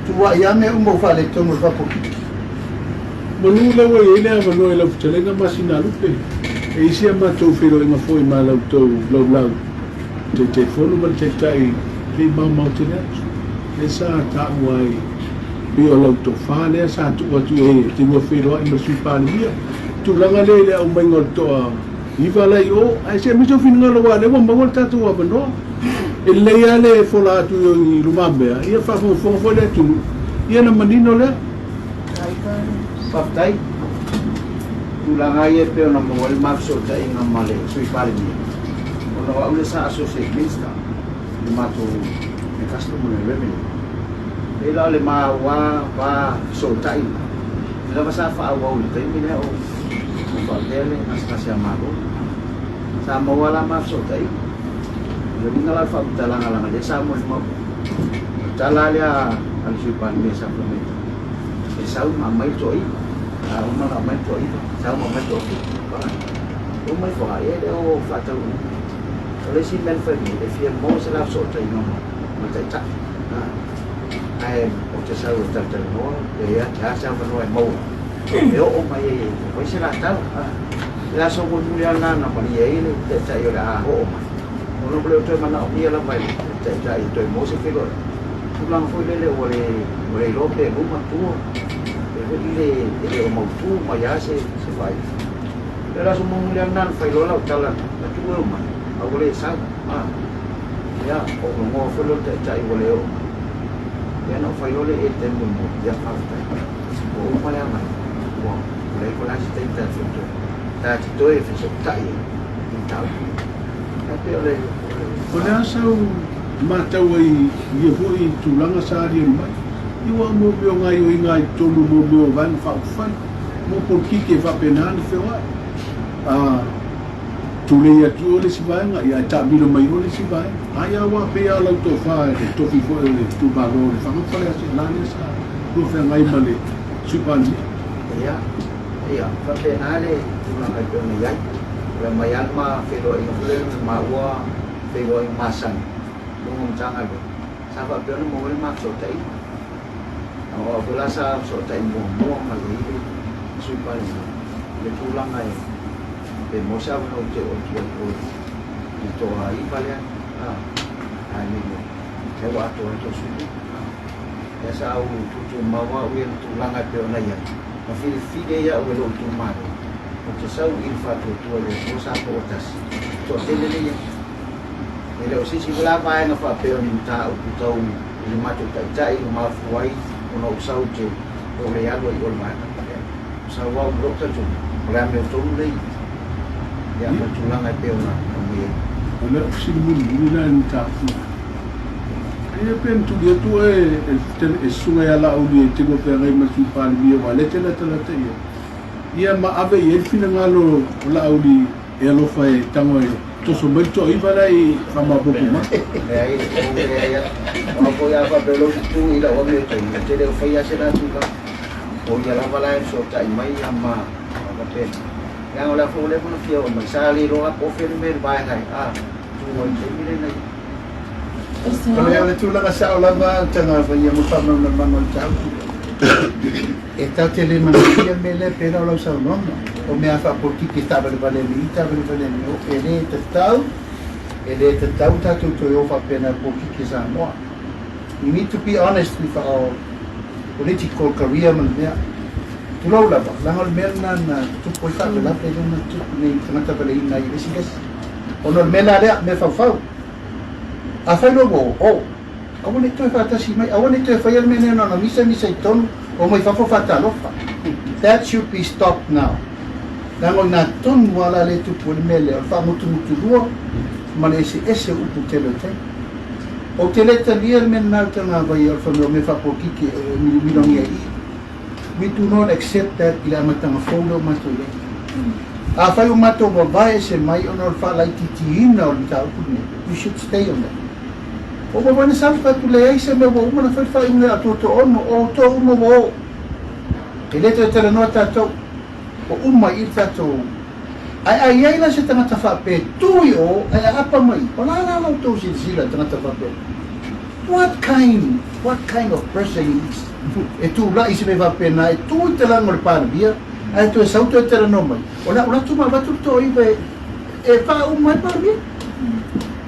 Tuuai lava mea uma ua faaletonu o le faapolitiki. Manu lea ua i ai le avanoa i lau fetalaiga Masinalupe, e i si a matou feiloaiga foi ma la outou laulau Taitaifono ma le Taitai le i maomao tele atu, lea sa taua ai pei o lau tofa lea sa tuu atu i ai e te lua feiloai ma le Sui Palemia, tulaga lea i le aumaiga o le toa iva la i o, ae se aumai sou finagalo aua o lea ua maua le tatou avanoa. E lelei lava le fola atu i lumamea, ia faafogafoga foi le atunuu, ia ona manino lea. Faafetai. Tulaga ia e pei ona maua ai le ma fesootaiga ma le Sui Palemia, ona o au lea sa Associate Minister i le matou le Custom ma le Revenue. Pei la o le ma va fesootai lena, lea lava sa faaauau i le taimi lea o faapea le gasegase a Malo. Sa maua la ma fesootaiga. O le uiga la o le faamatalaga leaga lea sa molimau. O le tala lea a le Sui Palemia sa fai mai, e sau ma aumai le toaiva. A uma ona aumai le toaiva, sau ma aumai le toafitu. Uma ifo lava, ia e le o faataunuuina. O le isi mea na fai mai, e fia maua se la fesootaiga ma le Taitai. Ae ou te sau e talatalanoa, pe a se avanoa e maua e oo mai ai e fai se la tala. Le aso mulimuli lava lena na malie ai le Taitai o le a oo mai, ona ua le o toe manaomia lava e le Taitai e toe maua se feiloaiga. Tulaga foi lele ua le ua le iloa pe luma tua, pe foi lele e le o mautu mai lava se faaiuga. O le aso mulimuli lava lena na fai loa lau tala na tuu e omai, a ua le sau. Ia, ou logoa foi lea o le Taitai ua le oo mai. Ia na ou fai loa lea i ai i le taimi muamua, ia faafetai. Ua uma le agai, ua leai foi la se taimi ta te toe, ta te toe fesootai ai i mataupu ia. Ae pei o le, o le. O le a sau matau ai i ia foi tulaga sa aliali mai, i ua mo mea o gaioiga i totonu mo mea o Vaega Faaupufai, mo polokiki e faapena ona feoai. A tulei atu o le isi vaega, ia ae taamilo mai o le isi vaega. Ai a ua pei a lau tofa i le tofi foi o le itumalo o Lefaga ma Faleaseela lea sa lua feagai ma le Sui Palemia. Ia, ia, faapena le tulaga e pei ona i ai. O le aumai lava le ma feiloaiga foi lele ma maua feiloaiga masani i luga o Matagaluega, sa faapea ona maua ai le ma fesootaiga. A o au foi la sa fesootai muamua mai ai le Sui Palemia i le tulaga e pe maua se avanoa ou te oo atu ai i o i le toaiva lea, a, ae le lea ua atoa ai le toasefulu. Lea sa ou tuutuumau au ia i le tulaga e pei ona i ai, na filifili ai au e lou itumalo, ou te sau i le faatuatua i le Atua sa toatasi, toatele lea i ai. E le o se isi foi la vaega faapea o ni mataupu tau i le matou taitai ua mafua ai ona ou sau te o le alu ai i o le vaega lea. Sau au ma lou talitonuga, o le amiotonu lea i ia ma le tulaga e pei ona aumai ai. O le fesili mulimuli la i le mataupu lea. Ia pe na tuli atu oe e Susuga ia Laauli e te lua feagai ma le Sui Palemia aua o lea e te latalata i ai. Ia ma ave i ai le finagalo o Laauli e alofa e tago e toso mai le toaiva la e faamaopoopo mai. Leai, ou leai atu. O au foi a faapea o lou tu i lau amiotonu, ou te le o faia se la tulaga. O ia lava la e fesootai mai ia ma faapena. Leaga o le a foi ua leva ona fia oo mai, sa le iloa po o fea le mea i le vaega e a tu ai i le taimi lenei. O le tulaga sao lava o tagavaia mo faamalamalamaga o le mataupu lea. E tatou te le manaia mea lea pei la o lau saunoaga, o mea faapolitiki e taavalevale ane i, taavalevale ane o, e le tatau, e le tatau tatou toe o faapena i le polokiki a Samoa. We need to be honest with our political career ma le mea. Tulou lava, leaga o le mea lena na tutupu ai faalavelave lea na tutupu nei i tagata valeina ai i le isi le isi. Ona o le mea la lea, mea faufau. Afai loa ua oo, aua ne i toe faatasi mai, aua ne i toe faia le mea lea na ona misamisa i totonu, omai fafo faatalofa. That should be stopped now. Leaga o i ina tonu lava la lea e tupu ai le mea lea, o le faamutumutu-lua ma le eseese o upu i le tele o taimi. Ou te le talia le mea lena o le tagavaia o le fai mai o mea faapolokiki e milomilogia i i. We do not accept that i le amataga fou lea ua matou i ai. Afai ua matou vavae ese mai ona o le faalaitiitiina o le mataupu lenei, we should stay on that. Ua uma foi ona sau fai atu leai se mea ua uma ona fai le faaiuga ia atoatoa ono, o outou uma ua o. E le toe talanoa tatou, ua uma i i le tatou. Ae a i ai la se tagata faapea e tu i o ae aapa mai i, o la la la outou silasila i le tagata faapea? What kind, what kind of person he is? E tulai se mea faapena, e tu i te lagi o le Palemia, ae toe sau toe talanoa mai, o le a ou alu atu ma avatu le toaiva e, e faauma ai le Palemia.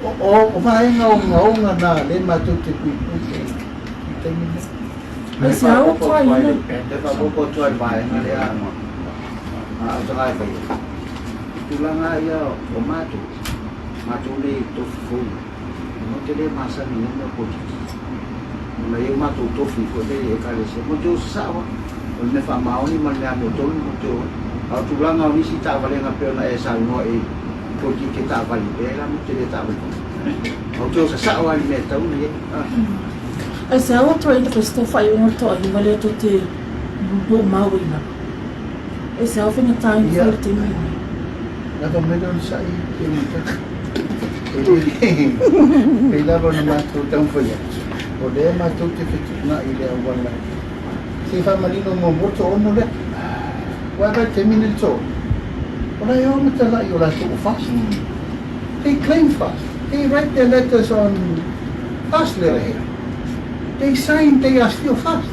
O, o, o vaega ogaoga na lea matou te puipui i ai i le taimi lenei. Ai se ao toa ina. E faaopoopo atu ai i le vaega lea a o Tagaivaia, i tulaga ia o matou, matou nei tofi fou, matou te le masani i nei mea polokiki. Ona e i ai o matou tofi foi lea i Ekalesia, matou te o sasao lava. O le mea faamaoni ma le mea amiotonu matou te o ai. A o tulaga o nisi taavalega pei ona e saunoa i polokiki e taavale, leai la matou te le taavale. Matou te o sasao lava i le mea e tatau ona i ai. Ai se ao atu ai le Kristo faaiuga o le toaiva lea tou te moomauina. E se ao faigata ona fai i le taimi lenei. Lava mai le onosai pe matata. E le pei lava ona matou taumafai atu, o lea matou te fetuunai i le auala se i faamanino muamua le toaono lea. Aua e vaai taimi nei le toaono, o la e o ma talai o latou ua fast. They claim fast. They write their letters on fast letterhead. They sign they are still fast.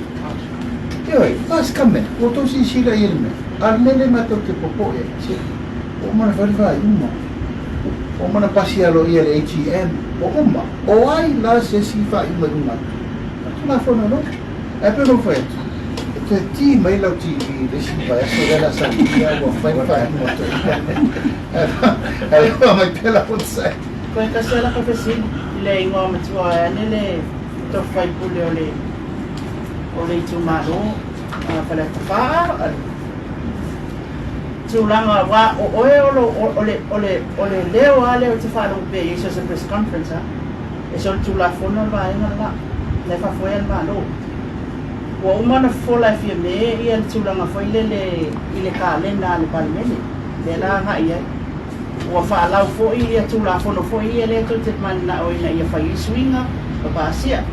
Ioe, fast comment. Ua outou silasila i ai le mea. A o le mea lea matou te popoe ai, se, ua uma ona fai le faaiuga. Ua uma ona pasi aloaia e le AGM. Ua uma. O ai la se isi faaiuga i luga atu? O le Tulafono loa. Ae pei ona ou fai atu, e toe ti mai lau TV i le isi vaiaso lea o le a saunia ua fai le faaiuga o toeaiina. Ae ua mai pea lau onosai. Koe tasi a laka fesili i le igoa matua ane le tofi faipule o le o le itumalo Faleata 4 a le tulaga aua o oe o lo o le o le o le leo a lea ou te faalogo pea i ai so se press conference a e solitulafono le vaega le la na e faafoea le Malo. Ua uma ona fofola e Fiame ia le tulaga foi lele i le kalena a le Palemene lea la agai i ai. Ua faalau foi ia Tulafono foi ia lea tou te mananao ina ia fai ai suiga ma pasia.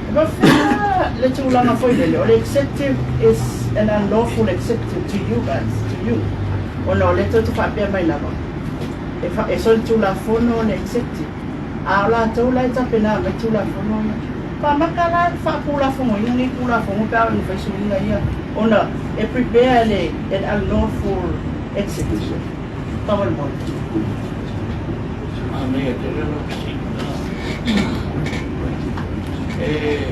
E faafefea le tulaga foi lele o le executive is an unlawful executive to you guys, to you, ona o lea tou te faapea mai lava e, fa, e solitulafono le executive, a o latou la e tapena mai Tulafono ia. Faamaka la le faatulafonoina nei Tulafono pe a oo ina fai suiga ia ona e prepare le an unlawful execution. Faamolemole. Manaia tele lau fesili. E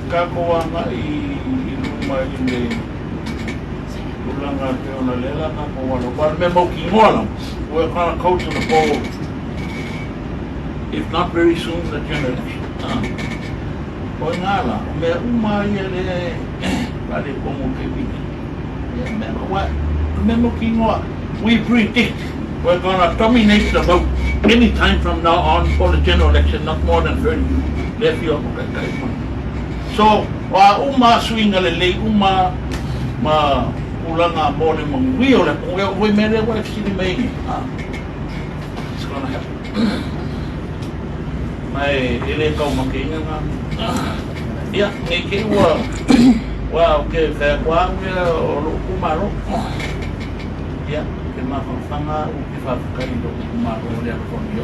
tatou agai i luma i le tulaga e pei ona lea la tatou alo. Aua o le mea mautinoa lava, we're gonna go to the polls if not very soon the general election. O i ngā la, o mea uma ia lea e faaletonu i le taimi nei. Ia, mea, aua, o le mea mautinoa, we predict we're gonna dominate the vote any time from now on for the general election, not more than 30, lea fia o taitai uma. So, o a uma suiga lelei uma ma tulaga mo le manuia o le atunuu, e oo foi mea lea ua e fesili mai ai nei, it's gonna happen. Ma e le taumateina na. Ia, nei te i ua, ua o ke fai atu au ia o lou itumalo. Ia, ke mafanafana au ke faafetai i lou itumalo o le alofagia.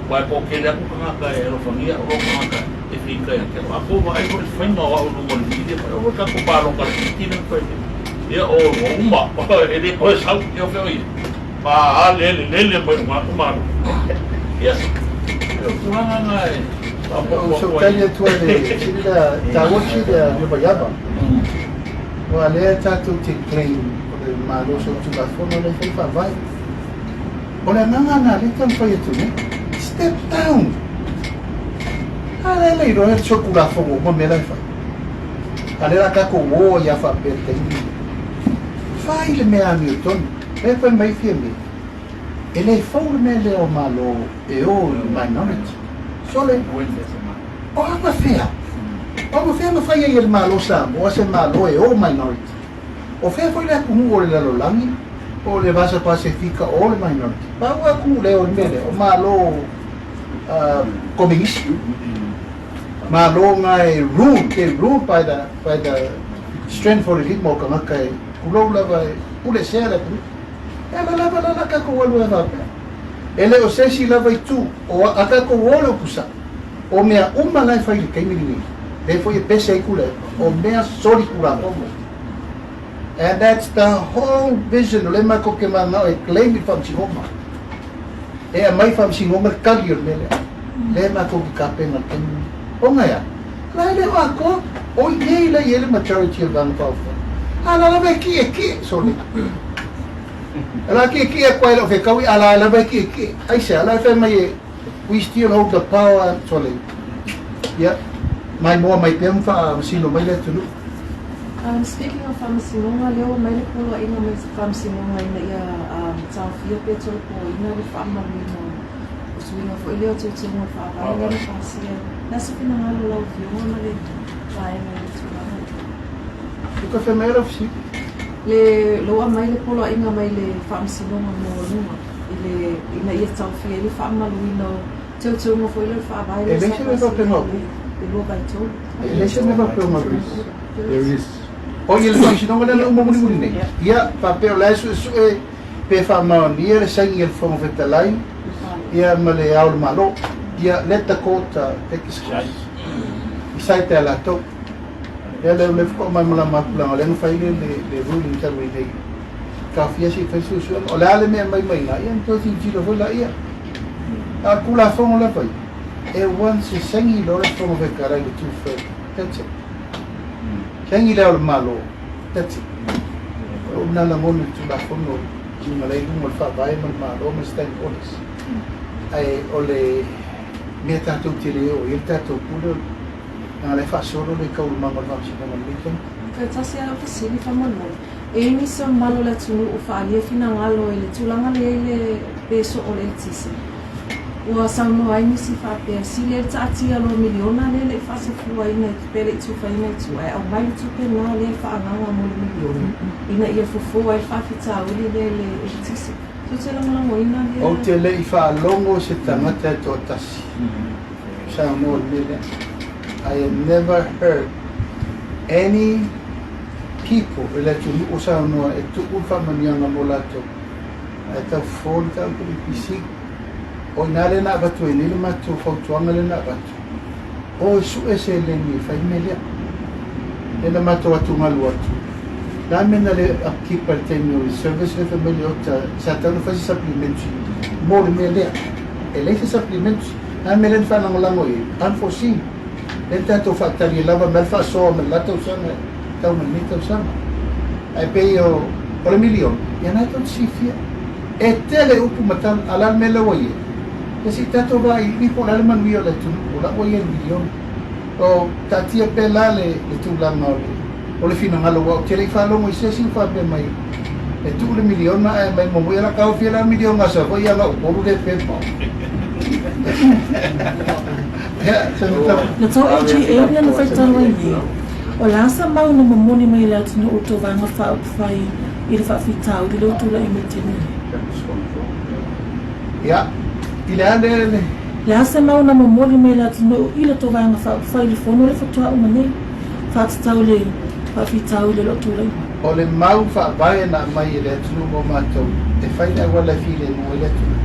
Aua e toatele atu tagata e alofagia au lou tagata e fita ia te au. A tou vaai foi i le faiga o au i luma o le media, fai, aua tatou palota i le fiti lea na fai nei. Ia, o ua uma, e le toe sau, ia o fea o i ai? Pa lele lele mai o matou malo. Ia, o tulaga na e faaopoopo atu ai. Ou tali atu ai le fesili lea, taua le fesili lea Niumayava. Aua lea tatou te claim o le Malo Solitulafono lea e fai faavae. O le agaga lena lea e taumafai atu nei. Step down! A lea le iloa e solitulafono uma mea la e fai. A lea la tatou o ai lava faapea i le taimi lenei. Fai le mea amiotonu. Lea fai mai Fiame, e le fou le mea lea o Malo e o i minority. Sole, o aga fea? O aga fea na fai ai e le Malo Samoa se Malo e o minority? O fea foi le atunuu o le lalolagi po o le Vasa Pasefika o le minority? Pau atunuu lea o le mea lea, o Malo kominisi. Malo nga e rule, they rule by the, by the strength o le lima o tagata e Tulou lava e pule sea le atunuu. E ala lava la la tatou alu ai faapea. E le o se isi lava itu o a tatou o le upu sao, o mea uma la e fai i le taimi lenei, lea foi e pese ai Tuilaepa, o mea solitulafono. And that's the whole vision o lea matou te mananao e claim i le Faamasinoga. E aumai i Faamasinoga le tali o le mea lea. Lea matou te tapena i le taimi lenei. Ona e a? La e le o atoa, o i nei la i ai le majority o le Vaega Faaupufai. A la lava e ki'eki'e, sole. E la ki'eki'e atu ai le o fetaui, a la lava e ki'eki'e. Aisea, la e fai mai e, we still hold the power, sole. Ia, maimoa mai pea ma faamasino mai le atunuu. Speaking of faamasinoga, lea ua mai le poloaiga mai faamasinoga ina ia taofia pe tolopoina le faamamaluina o suiga foi lea o teuteuga o le Faavae lea na pasia. Le a se finagalo o lau Afioga ma le vaega i le tulaga lea? Ua toe fai mai lau fesili. Le lea ua aumai le poloaiga mai le Faamasinoga Maualuga i le ina ia taofia ai le faamamaluina o teuteuga foi lea o le Faavae E lea leai sa se mea pasia faapena o i le 2/3. E leai se mea faapea o galuega. There is. O i le Faamasinoga lea na uma mulimuli nei, ia, faapea o la e suesue pe faamaonia le saini a le Fofoga Fetalai ia ma le Ao o le Malo. Ia, let the court take its course. Decide e latou. Ia lea lea faatoa malamalama atu leaga o lea na fai le le ruling talu ai nei. Taofia se i fai suesuega. O le a le mea mai mai ina, ia ona toe tilotilo foi laia. A o le Tulafono lava ia, e once e saini loa le Fofoga Fetalai i le two-third, that's it. Saini le Ao o le Malo, that's it. O lou lena lagona i le Tulafono i luga la i luga o le Faavae ma le Malo ma le Standing Orders. Ae o le mea tatou te le oo i ai le tatou pule o le leaga la e faasolo le taualumaga o le Faamasinoga i lenei taimi. Toe tasi lava lau fesili faamolemole, e i ai nisi o mamalu o le atunuu ua faaalia finagalo i le tulaga lea i le pe soo o le eletise? Ua saunoa ai nisi faapea, sili ai le taatia loa miliona lea e le i faasafuaina i pe le i tufaina i tua ae aumai le tupe lena lea e faaagaaga mo le miliona ina ia fofo ai le faafitauli lea i le eletise. Tou te lagolagoina lea? Ou te le i faalogo se tagata e toatasi saunoa i le mea lea. I have never heard any people i le atunuu o saunoa e tuu le faamanuiaga mo latou ae tau fofo le mataupu i le EPC. O i ina lea na avatu ai nei le matou fautuaga lea na avatu, o e sue seleni e fai le mea lea. Lea na matou atugalu atu, le a le mea na le upkeep ai i le taimi o le service lea fai mai le ota sa tatau ona fai se supplementary mo le mea lea. E leai se supplementary. Le a le mea lea na faalagolago i ai? Unforeseen. Lea na tatou faatali e lava mai le faasoa mai le la tausaga e tau mai lenei tausaga. Ae pei o o le miliona, ia na e tou te silafia. E tele upu ma tala, a o le a le mea lea ua i ai? Ia se i tatou vailiili po o le a le manuia o le atunuu o la ua i ai i le miliona. O taatia pea la le le tulaga o le o le finagalo aua ou te le i faalogo i se isi o faapea mai e tuu le miliona ae aumai muamua ia la taofia la le miliona a Savaii a na Upolu lea pepa. Ia, Senator. Na tau AGA mea na fai talu ai nei, o le a sa mau na momoli mai e le atunuu o Tovaga Faaupufai i le faafitauli lea ua tulai mai i le taimi nei? Ia, i le a le le. Le a se mau na momoli mai e le atunuu i le Tovaga Faaupufai i le fono lea faatoa uma nei, faatatau i le faafitauli o lo o tulai mai? O le mau faavae na aumai e le atunuu mo matou e fai le auala e filemu ai le atunuu,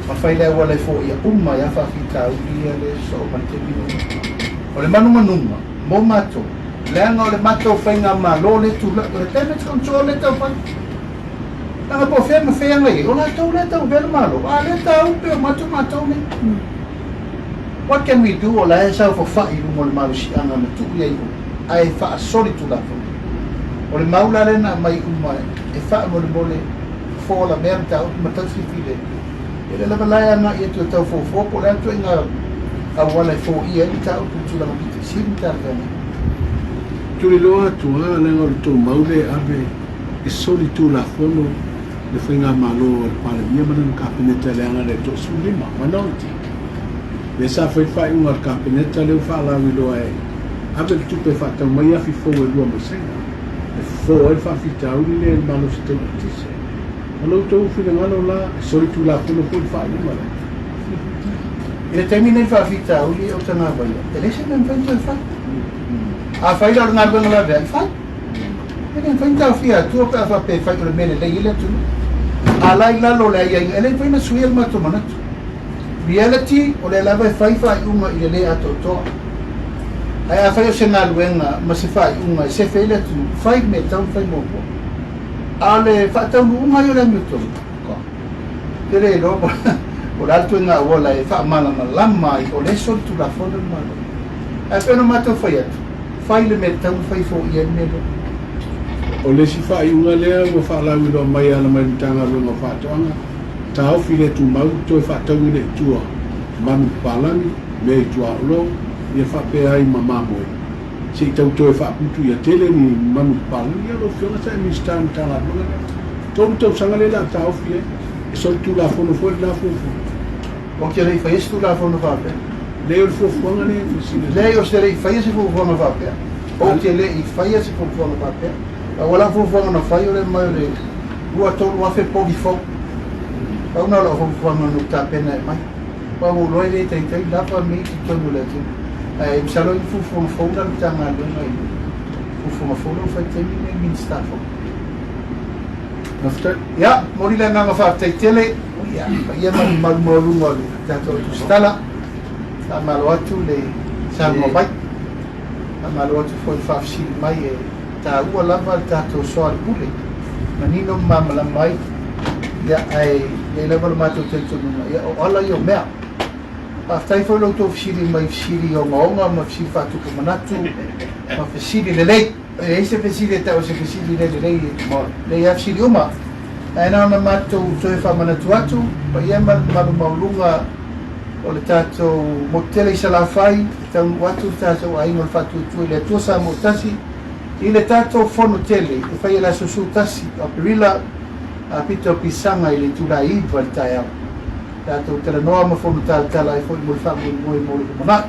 ma fai le auala e foia uma ai a faafitauli ia le sosoo ma le taimi lenei. O le manumanuga mo matou, leaga o le matou faigamalo lea e tulai, o le damage control lea e tau fai. Leaga po o fea ma fea aga i ai, o latou lea e tauavea le Malo, a o lea e taupe o matou matou nei. What can we do? O la e saofafai i luga o le malosiaga na tuu i ai o, ae faasoli Tulafono. O le mau la lea na aumai uma e faamolemole fofo la mea mataupu ma tausi filemu. Ia lea lava la e agai atu e tau fofo po o le a le ituaiga auala e foia ai le mataupu i tulaga pito sili ma talafeagai. Tuliloa atu lava leaga o le tou mau lea e ave e soli Tulafono le Faigamalo a le Palemia ma lana Kapeneta leaga le 15, minority. Lea sa fai le faaiuga a le Kapeneta lea ua faalauiloa e ave le tupe e faatau mai afi fou e lua mai Saina e fofo ai le faafitauli lea i le malosi tau eletise. O lo outou finagalo la e soli Tulafono foi le faaiuga lea. I le taimi lenei le faafitauli o Tagavaia, e leai se mea e mafai ona toe fai. Afai la o le galuega laveai, fai. E le mafai ona taofia atua pe a faapea e fai o le mea lelei ai le atunuu. A la i lalo o le aiaiga, e le mafai ona suia le matou manatu. Reality, o lea lava e fai faaiuga i le le atoatoa. Ae afai o se galuega ma se faaiuga e sefe ai le atunuu, fai le mea e tatau ona fai muamua. A o le faataunuuga ia o le amiotonu, ou te le iloa po o le a le ituaiga auala e faamalamalama ai o lea e solitulafono le Malo. Ae pei ona matou fai atu, Fai le mea e tatau ona fai foia ai le mea lea. O le isi faaiuga lea ua faalauiloa mai e ala mai le Matagaluega o Faatoaga, taofi le tumau toe faataui le i tua manu papalagi, mea i tuaolo, ia faapea ai ma mamoe. Se i tau toe faaputu ia tele ni manu papalagi, ia lau Afioga sa e Minisita i le Matagaluega lea. 3 tausaga lea o le a taofi ai, e solitulafono foi lena fuafuaga. Ou te le i faia se Tulafono faapea. Leai o le fuafuaga lea e fesili atu. Leai, ou te le i faia se fuafuaga faapea. Ou te le i faia se fuafuaga faapea. A o lau fuafuaga na fai o le aumai o le 2 3,000 povi fou. Pau na o lau fuafuaga na ou tapena e aumai. Aua ua ou iloa e le taitai lava mea i totonu o le atunuu. Ae masalo i fuafuaga fou na a le Matagaluega i fuafuaga fou la ua fai i le taimi lenei i le Minisita fou. Faafetai. Ia, momoli le agaga faafetai tele i le paia ma le mamalu maualuga o le tatou Tusitala. Faamalo atu le saunoa mai. Faamalo atu foi i le faafesili mai e taua lava le tatou soalepule, manino ma malamalama ai. Ia, ae i ai lava le matou talitonuga, ia o ala ia o mea. Faafetai foi i lo outou fesili mai i fesili ogaoga ma fesili faatupu manatu ma fesili lelei. E leai se fesili e tau o se fesili le lelei, e lelei lava fesili uma. Ae na ona matou toe faamanatu atu, paia ma le mamalu maualuga o le tatou motu tele i Salafai, e taunuu atu le tatou aiga o le Faatuatua i le Atua Samoa Tasi i le tatou fono tele e faia i le aso 11 o Aperila a pito o Pisaga i le itula e 9 i le taeao. Tatou talanoa ma fono talatala ai foi mo le faamoemoe mo le lumanai.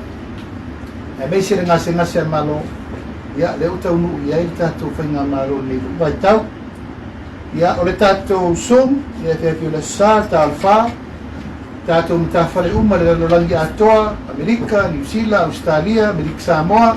Aemaise le gasegase a le Malo, ia, lea ua taunuu i ai le tatou Faigamalo i lenei foi vaitau. Ia, o le tatou Zoom, ia e feafi o le Aso Sa, le Talofa, tatou matafale uma i le lalolagi atoa, Amerika, Niu Sila, Ausetalia, Amerika Samoa,